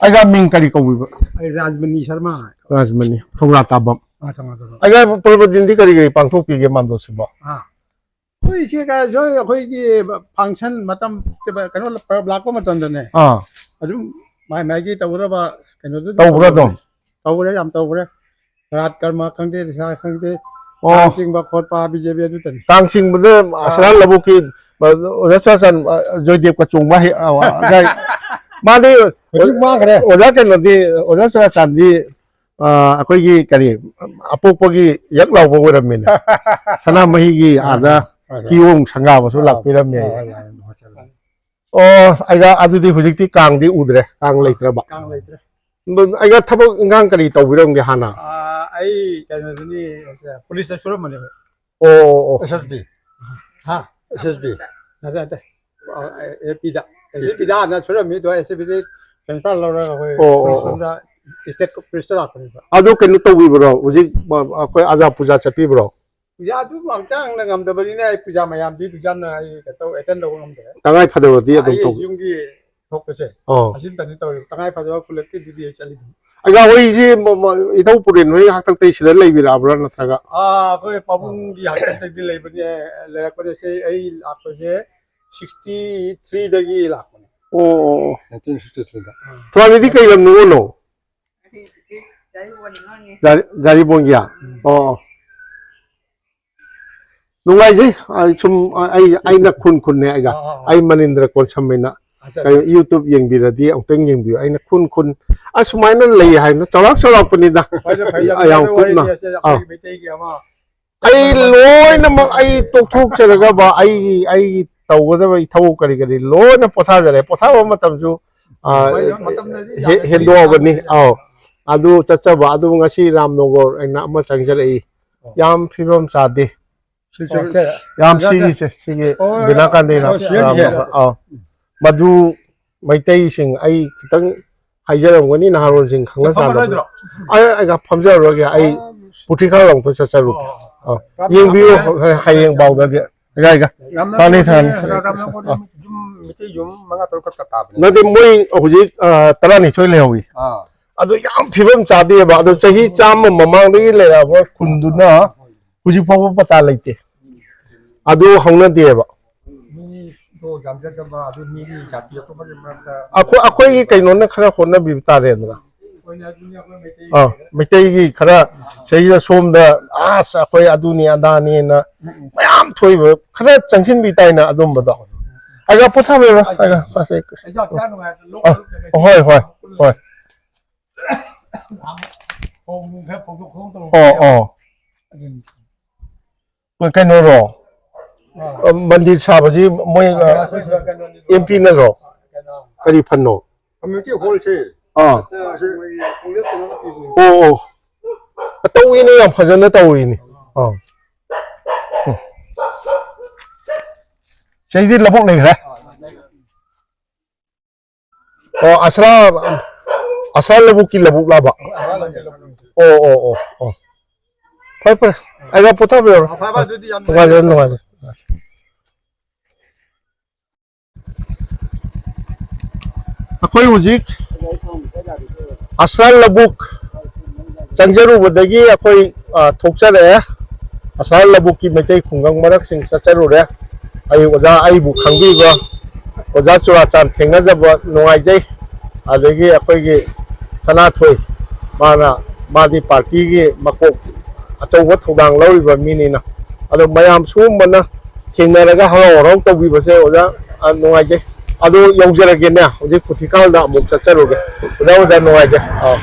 ꯑꯩꯒ ꯃꯤꯡ ꯀꯔꯤ ꯀꯧꯕꯤꯕ? ꯑꯩ ꯔꯥꯖꯃꯅꯤ ꯁꯔꯃ꯫ ꯔꯥꯖꯃꯅꯤ ꯊꯧꯒ꯭ꯔꯥ ꯇꯥꯕꯝ꯫ ꯑꯥ, ꯊꯧꯒ꯭ꯔꯥ ꯇꯥꯕꯝ꯫ ꯑꯩꯒ ꯄ꯭ꯔꯕꯗꯤꯟꯗꯤ ꯀꯔꯤ ꯀꯔꯤ ꯄꯥꯡꯊꯣꯛꯄꯤꯒꯦ ꯃꯥꯟꯗꯣꯞꯁꯤꯕꯣ? ꯑꯥ꯫ ꯑꯩꯈꯣꯏ ꯏꯆꯦ ꯀꯥꯏꯁꯨ ꯑꯩꯈꯣꯏꯒꯤ function ꯃꯇꯝ, ꯀꯩꯅꯣ, ꯄꯔꯕ ꯂꯥꯛꯄ ꯃꯇꯝꯗꯅꯦ꯫ ꯑꯥ꯫ ꯑꯗꯨꯝ ꯃꯥꯏ ꯃꯥꯏꯒꯤ ꯇꯧꯒꯗꯕ ꯀꯩꯅꯣꯗꯨ ꯑꯗꯨꯝ ꯇꯧꯕ꯭ꯔꯥ ꯑꯗꯨꯝ? ꯇꯧꯈ꯭ꯔꯦ, ꯌꯥꯝ ꯇꯧꯈ꯭ꯔꯦ꯫ ꯔꯥꯠ ꯀꯔꯃ ꯈꯪꯗꯦ, ꯔꯤꯁꯥ ꯈꯪꯗꯦ, ꯑꯣ꯫ ꯀꯥꯡ ꯆꯤꯡꯕ ꯈꯣꯠꯄ, ꯕꯤ ꯖꯦ ꯄꯤ ꯑꯗꯨꯇꯅꯤ꯫ ꯀꯥꯡ ꯆꯤꯡꯕꯗ ꯑꯥ꯫ ꯑꯁꯔꯥ ꯂꯧꯕꯨꯛꯀꯤ, ꯑ, ꯑꯣꯖꯥ ꯆꯨꯔꯥꯆꯥꯟ, ꯑ, ꯖꯣꯏꯗꯦꯕꯀ ꯆꯣꯡꯕ ꯍꯩ-, ꯑ, ꯑ, ꯒꯥꯏ-, ꯃꯥꯗꯤ ꯍꯧꯖꯤꯛ ꯃꯥꯡꯈ꯭ꯔꯦ꯫ ꯑꯣꯖꯥ ꯀꯩꯅꯣꯗꯤ, ꯑꯣꯖꯥ ꯆꯨꯔꯥꯆꯥꯟꯗꯤ, ꯑ, ꯑꯩꯈꯣꯏꯒꯤ ꯀꯔꯤ, ꯑꯄꯣꯛꯄꯒꯤ ꯌꯛ ꯂꯥꯎꯕ ꯑꯣꯏꯔꯝꯃꯤꯅꯦ꯫ ꯁꯅꯥꯃꯍꯤꯒꯤ ꯑꯥ, ꯑꯥꯗ ꯑꯥ, ꯑꯥ꯫ ꯀꯤꯌꯣꯡ ꯁꯪꯒꯥꯕꯁꯨ ꯑꯥ, ꯂꯥꯛꯄꯤꯔꯝꯃꯦ꯫ ꯑꯥ, ꯑꯥ, ꯑꯥ, ꯑꯥ꯫ ꯑꯣ, ꯑꯩꯒ ꯑꯗꯨꯗꯤ ꯍꯧꯖꯤꯛꯇꯤ ꯀꯥꯡꯗꯤ ꯎꯗ꯭ꯔꯦ, ꯀꯥꯡ ꯑꯥ, ꯂꯩꯇ꯭ꯔꯕ꯫ ꯀꯥꯡ ꯂꯩꯇ꯭ꯔꯦ꯫ ꯑꯗꯣ ꯑꯩꯒ ꯊꯕꯛ ꯏꯪꯈꯥꯡ ꯀꯔꯤ ꯇꯧꯕꯤꯔꯝꯒꯦ ꯍꯥꯟꯅ? ꯑꯥ, ꯑꯩ ꯀꯩꯅꯣꯗꯅꯤ, ꯄꯨꯂꯤꯁꯇ ꯁꯨꯔꯝꯕꯅꯦꯕ꯫ ꯑꯣ, ꯑꯣ, ꯑꯣ꯫ ꯑꯦꯁ ꯑꯦꯁ ꯕꯤ꯫ ꯍꯥ? ꯑꯦꯁ ꯑꯦꯁ ꯕꯤ꯫ ꯅꯠꯇꯦ, ꯅꯠꯇꯦ꯫ ꯑ, ꯑꯦ ꯄꯤꯗ꯫ ꯑꯦꯁ ꯑꯦꯁ ꯕꯤꯗ ꯍꯥꯟꯅ ꯁꯨꯔꯝꯃꯤ, ꯑꯗꯣ ꯑꯦꯁ ꯑꯦꯁ ꯕꯤꯗꯒꯤ transfer ꯂꯧꯔꯒ ꯑꯩꯈꯣꯏ ꯑꯣ, ꯑꯣ, ꯄꯨꯂꯤꯁ ꯑꯣ꯫ ꯂꯣꯝꯗ state ꯄꯨꯂꯤꯁꯇ ꯂꯥꯛꯄꯅꯦꯕ꯫ ꯑꯗꯨ ꯀꯩꯅꯣ ꯇꯧꯕꯤꯕ꯭ꯔꯣ? ꯍꯧꯖꯤꯛ, ꯑ, ꯑꯩꯈꯣꯏ ꯑꯖꯥ ꯄꯨꯖꯥ ꯆꯠꯄꯤꯕ꯭ꯔꯣ? ꯄꯨꯖꯥ ꯑꯗꯨ ꯍꯛꯆꯥꯡꯅ ꯉꯝꯗꯕꯅꯤꯅ ꯑꯩ ꯄꯨꯖꯥ ꯃꯌꯥꯝꯗꯤ ꯄꯨꯖꯥꯅ ꯑꯩ ꯀꯩꯅꯣ attend ꯇꯧꯕ ꯉꯝꯗ꯭ꯔꯦ꯫ ꯇꯉꯥꯏ ꯐꯗꯕꯗꯤ ꯑꯗꯨꯝ ꯑꯩ ꯇꯧꯕꯤ-, ꯌꯨꯝꯒꯤ ꯊꯣꯛꯄꯁꯦ ꯑꯣ꯫ ꯑꯁꯤꯗꯅꯤ ꯇꯧꯔꯤꯕ꯫ ꯇꯉꯥꯏ ꯐꯗꯕ ꯈꯨꯜꯂꯛꯀꯤꯗꯨꯗꯤ ꯑꯩ ꯆꯠꯂꯤꯗꯨꯅꯤ꯫ ꯑꯩꯒ ꯍꯣꯏꯁꯤ ꯃ-, ꯃ-, ꯏꯙꯧ ꯄꯨꯔꯦꯟ ꯍꯣꯏ ꯍꯥꯛꯇꯛꯇꯩ ꯁꯤꯗ ꯂꯩꯕꯤꯔꯛꯑꯕ꯭ꯔꯥ ꯅꯠꯇ꯭ꯔꯒ? ꯑꯥ, ꯑꯩꯈꯣꯏ ꯄꯥꯕꯨꯡꯒꯤ ꯍꯥꯛꯇꯛꯇꯒꯤ ꯂꯩꯕꯅꯦ, ꯂꯩꯔꯛꯄꯅꯦ꯫ ꯁꯤ ꯑꯩ ꯂꯥꯛꯄꯁꯦ sixty three ꯗꯒꯤ ꯂꯥꯛꯄꯅꯦ꯫ ꯑꯣ, ꯑꯣ, ꯑꯣ꯫ Nineteen sixty three ꯗ꯫ ꯑꯥ꯫ ꯊꯣꯏꯕꯤꯗꯤ ꯀꯩ ꯂꯝꯗꯒꯤꯅꯣ? ꯒꯥꯔꯤ-, ꯒꯥꯔꯤꯕꯣꯟꯒꯤꯌꯥ? ꯎꯝ꯫ ꯑꯣ, ꯑꯣ꯫ ꯅꯨꯡꯉꯥꯏꯖꯩ꯫ ꯑꯩ ꯁꯨꯝ, ꯑꯩ, ꯑꯩꯅ ꯈꯨꯟ ꯈꯨꯟꯅꯦ ꯑꯩꯒ꯫ ꯑꯥ, ꯑꯥ, ꯑꯥ꯫ ꯑꯩ ꯃꯅꯤꯟꯗ꯭ꯔ ꯀꯣꯟꯁꯝ ꯍꯥꯏꯅ꯫ ꯑꯠꯆꯥ, ꯀꯩꯅꯣ, ꯑꯠꯆꯥ꯫ YouTube ꯌꯦꯡꯕꯤꯔꯗꯤ ꯑꯃꯨꯛꯇꯪ ꯌꯦꯡꯕꯤꯌꯨ꯫ ꯑꯩꯅ ꯈꯨꯟ ꯈꯨꯟ ꯑꯁꯨꯃꯥꯏꯅ ꯂꯩ ꯍꯥꯏꯅ ꯆꯥꯎꯔꯥꯛ ꯆꯥꯎꯔꯥꯛꯄꯅꯤꯗ꯫ ꯐꯩꯗ, ꯐꯩꯗ, ꯌꯥꯝ ꯐꯩꯗ ꯀꯨꯞꯅ꯫ ꯋꯥꯔꯤꯅꯤ ꯑꯁꯦ, ꯑꯥ꯫ ꯑꯩꯈꯣꯏꯒꯤ ꯃꯩꯇꯩꯒꯤ ꯑꯃ ꯑꯩ ꯂꯣꯏꯅꯃꯛ ꯑꯩ ꯇꯣꯛꯊꯣꯛꯆꯔꯒꯕ ꯑꯩꯒꯤ, ꯑꯩꯒꯤ ꯇꯧꯒꯗꯕ ꯏꯊꯧ ꯀꯔꯤ ꯀꯔꯤ ꯂꯣꯏꯅ ꯄꯣꯊꯥꯖꯔꯦ꯫ ꯄꯣꯊꯥꯕ ꯃꯇꯝꯁꯨ, ꯑ, ꯍꯣꯏ, ꯃꯇꯝꯗꯗꯤ ꯍꯦ-, ꯌꯥꯔꯦ, ꯍꯦꯟꯗꯣꯛꯑꯕꯅꯤ꯫ ꯆꯍꯤ ꯑꯧ꯫ ꯑꯗꯨ ꯆꯠꯆꯕ ꯑꯗꯨ ꯉꯁꯤ ꯔꯥꯝꯅꯣꯒꯣꯔ ꯑꯩꯅ ꯑꯃ ꯆꯪꯖꯔꯛꯏ꯫ ꯑꯣ꯫ ꯌꯥꯝ ꯐꯤꯕꯝ ꯆꯥꯗꯦ꯫ ꯁꯤꯜꯆꯔ꯫ ꯌꯥꯝ ꯑꯣꯖꯥ, ꯁꯤꯒꯤꯁꯦ, ꯁꯤꯒꯤ ꯑꯣ, ꯕꯤꯅꯥ ꯀꯥꯟꯗꯦꯅ ꯑꯣ, ꯁꯤꯒꯤꯁꯦ꯫ ꯔꯥꯝꯅꯣꯒꯣꯔ꯫ ꯑꯧ꯫ ꯃꯗꯨ ꯃꯩꯇꯩꯁꯤꯡ ꯑꯩ ꯈꯤꯇꯪ ꯍꯥꯏꯖꯔꯝꯒꯅꯤ, ꯅꯍꯥꯔꯣꯜꯁꯤꯡ ꯈꯪꯅ ꯆꯥꯟꯅꯕ꯫ ꯐꯝꯃꯔꯣꯏꯗ꯭ꯔꯣ? ꯑꯩ, ꯑꯩ ꯐꯝꯖꯔꯔꯣꯏꯒꯦ꯫ ꯑꯩ ꯑꯣ꯫ ꯄꯨꯊꯤ ꯈꯔ ꯑꯃꯨꯛꯇ ꯆꯠꯆꯔꯨꯒꯦ꯫ ꯑꯣ, ꯑꯣ, ꯑꯣ꯫ ꯑꯧ꯫ ꯌꯦꯡꯕꯤꯌꯨ, ꯍꯌꯦꯡ ꯐꯥꯎꯗꯗꯤ꯫ ꯑꯩꯒ, ꯑꯩꯒ꯫ ꯊꯥꯅꯤ, ꯊꯥꯅꯤ꯫ ꯌꯨꯝ, ꯃꯩꯇꯩ ꯌꯨꯝ ꯃꯉꯥ ꯇꯔꯨꯛ ꯈꯛꯇ ꯇꯥꯕꯅꯦ꯫ ꯅꯠꯇꯦ, ꯃꯣꯏ ꯍꯧꯖꯤꯛ, ꯑ, ꯇꯔꯥꯅꯤꯊꯣꯏ ꯂꯩꯍꯧꯋꯤ꯫ ꯑꯥ꯫ ꯑꯗꯨ ꯌꯥꯝ ꯐꯤꯕꯝ ꯆꯥꯗꯦꯕ꯫ ꯑꯗꯨ ꯆꯍꯤ ꯆꯥꯝꯃ ꯃꯃꯥꯡꯗꯒꯤ ꯂꯩꯔꯛꯑꯕ ꯈꯨꯟꯗꯨꯅ ꯍꯧꯖꯤꯛ ꯐꯥꯎꯕ ꯄꯇꯥ ꯂꯩꯇꯦ꯫ ꯑꯗꯨ ꯍꯧꯅꯗꯦꯕ꯫ ꯃꯤꯗꯣ ꯌꯥꯝꯖꯗꯕ, ꯑꯗꯨ ꯃꯤꯒꯤ ꯖꯥꯇꯤ ꯑꯇꯣꯞꯄꯒꯤ ꯃꯔꯛꯇ ꯑꯩꯈꯣꯏ, ꯑꯩꯈꯣꯏꯒꯤ ꯀꯩꯅꯣꯅ ꯈꯔ ꯍꯣꯠꯅꯕꯤꯕ ꯇꯥꯔꯦꯗꯅ꯫ ꯑꯥ, ꯃꯩꯇꯩꯒꯤ ꯈꯔ ꯁꯤꯗꯩꯁꯤꯗ ꯁꯣꯝꯗ ꯑꯁ ꯑꯩꯈꯣꯏ ꯑꯗꯨꯅꯤ ꯑꯗꯥꯅꯤꯅ ꯃꯌꯥꯝ ꯊꯣꯛꯏꯕ ꯈꯔ ꯆꯪꯁꯤꯟꯕꯤ ꯇꯥꯏꯅ ꯑꯗꯨꯝꯕꯗꯣ꯫ ꯑꯩꯒ ꯄꯣꯊꯥꯕꯤꯔꯣ, ꯑꯩꯒ, ꯑꯥ, ꯍꯣꯏ, ꯍꯣꯏ, ꯍꯣꯏ꯫ ꯑꯣ, ꯑꯣ꯫ ꯀꯩꯅꯣꯔꯣ? ꯑ, ꯃꯟꯗꯤꯔ ꯁꯥꯕꯁꯤ ꯃꯣꯏ, ꯑ, ꯑꯦꯝ ꯄꯤ ꯅꯠꯇ꯭ꯔꯣ? ꯀꯔꯤ ꯐꯟꯅꯣ? ꯀꯝꯃ꯭ꯌꯨꯅꯤꯇꯤ ꯍꯣꯜꯁꯦ꯫ ꯑꯥ꯫ ꯑꯣ, ꯑꯣ꯫ ꯇꯧꯏꯅꯦ, ꯌꯥꯝ ꯐꯖꯅ ꯇꯧꯔꯤꯅꯦ꯫ ꯑꯥ꯫ ꯎꯝ꯫ ꯁꯤꯗꯩꯗꯤ ꯂꯧꯕꯨꯛ ꯂꯩꯈ꯭ꯔꯦ꯫ ꯑꯣ, ꯑꯁꯔꯥ, ꯑꯁꯔꯥ ꯂꯧꯕꯨꯛꯀꯤ ꯂꯧꯕꯨꯛ ꯂꯥꯕ? ꯑꯣ, ꯑꯣ, ꯑꯣ, ꯑꯣ꯫ ꯐꯔꯦ, ꯐꯔꯦ꯫ ꯑꯩꯒ ꯄꯣꯊꯥꯕꯤꯔꯣ꯫ ꯐꯔꯦ, ꯐꯔꯦ, ꯑꯗꯨꯗꯤ ꯌꯥꯝ ꯅꯨꯡꯉꯥꯏꯖꯔꯦ, ꯅꯨꯡꯉꯥꯏꯖꯔꯦ꯫ ꯑꯩꯈꯣꯏ ꯍꯧꯖꯤꯛ ꯑꯁꯔꯥ ꯂꯧꯕꯨꯛ ꯆꯪꯖꯔꯨꯕꯗꯒꯤ ꯑꯩꯈꯣꯏ, ꯑ, ꯊꯣꯛꯆꯔꯛꯑꯦ꯫ ꯑꯁꯥꯝ ꯂꯧꯕꯨꯛꯀꯤ ꯃꯩꯇꯩ ꯈꯨꯡꯒꯪ ꯃꯔꯛꯁꯤꯡ ꯆꯠꯆꯔꯨꯔꯦ꯫ ꯑꯩ ꯑꯣꯖꯥ, ꯑꯩꯕꯨ ꯈꯪꯕꯤꯕ ꯑꯣꯖꯥ ꯆꯨꯔꯥꯆꯥꯟ ꯊꯦꯡꯅꯖꯕ ꯅꯨꯡꯉꯥꯏꯖꯩ꯫ ꯑꯗꯒꯤ ꯑꯩꯈꯣꯏꯒꯤ ꯁꯅꯥꯊꯣꯏ, ꯃꯥꯅ, ꯃꯥꯗꯤ ꯄꯥꯔꯇꯤꯒꯤ ꯃꯀꯣꯛ ꯑꯆꯧꯕ ꯊꯧꯗꯥꯡ ꯂꯧꯔꯤꯕ ꯃꯤꯅꯤꯅ꯫ ꯑꯗꯣ ꯃꯌꯥꯝ ꯁꯨꯝꯕꯅ ꯊꯦꯡꯅꯔꯒ ꯍꯔꯥꯎ ꯍꯔꯥꯎ ꯇꯧꯕꯤꯕꯁꯦ ꯑꯣꯖꯥ, ꯑ, ꯅꯨꯡꯉꯥꯏꯖꯩ꯫ ꯑꯗꯣ ꯌꯧꯖꯔꯒꯦꯅꯦ, ꯍꯧꯖꯤꯛ ꯄꯨꯊꯤꯀꯥꯜꯗ ꯑꯃꯨꯛ ꯆꯠꯆꯔꯨꯒꯦ꯫ ꯑꯣꯖꯥ, ꯑꯣꯖꯥ, ꯅꯨꯡꯉꯥꯏꯖꯩ꯫ ꯑꯥ꯫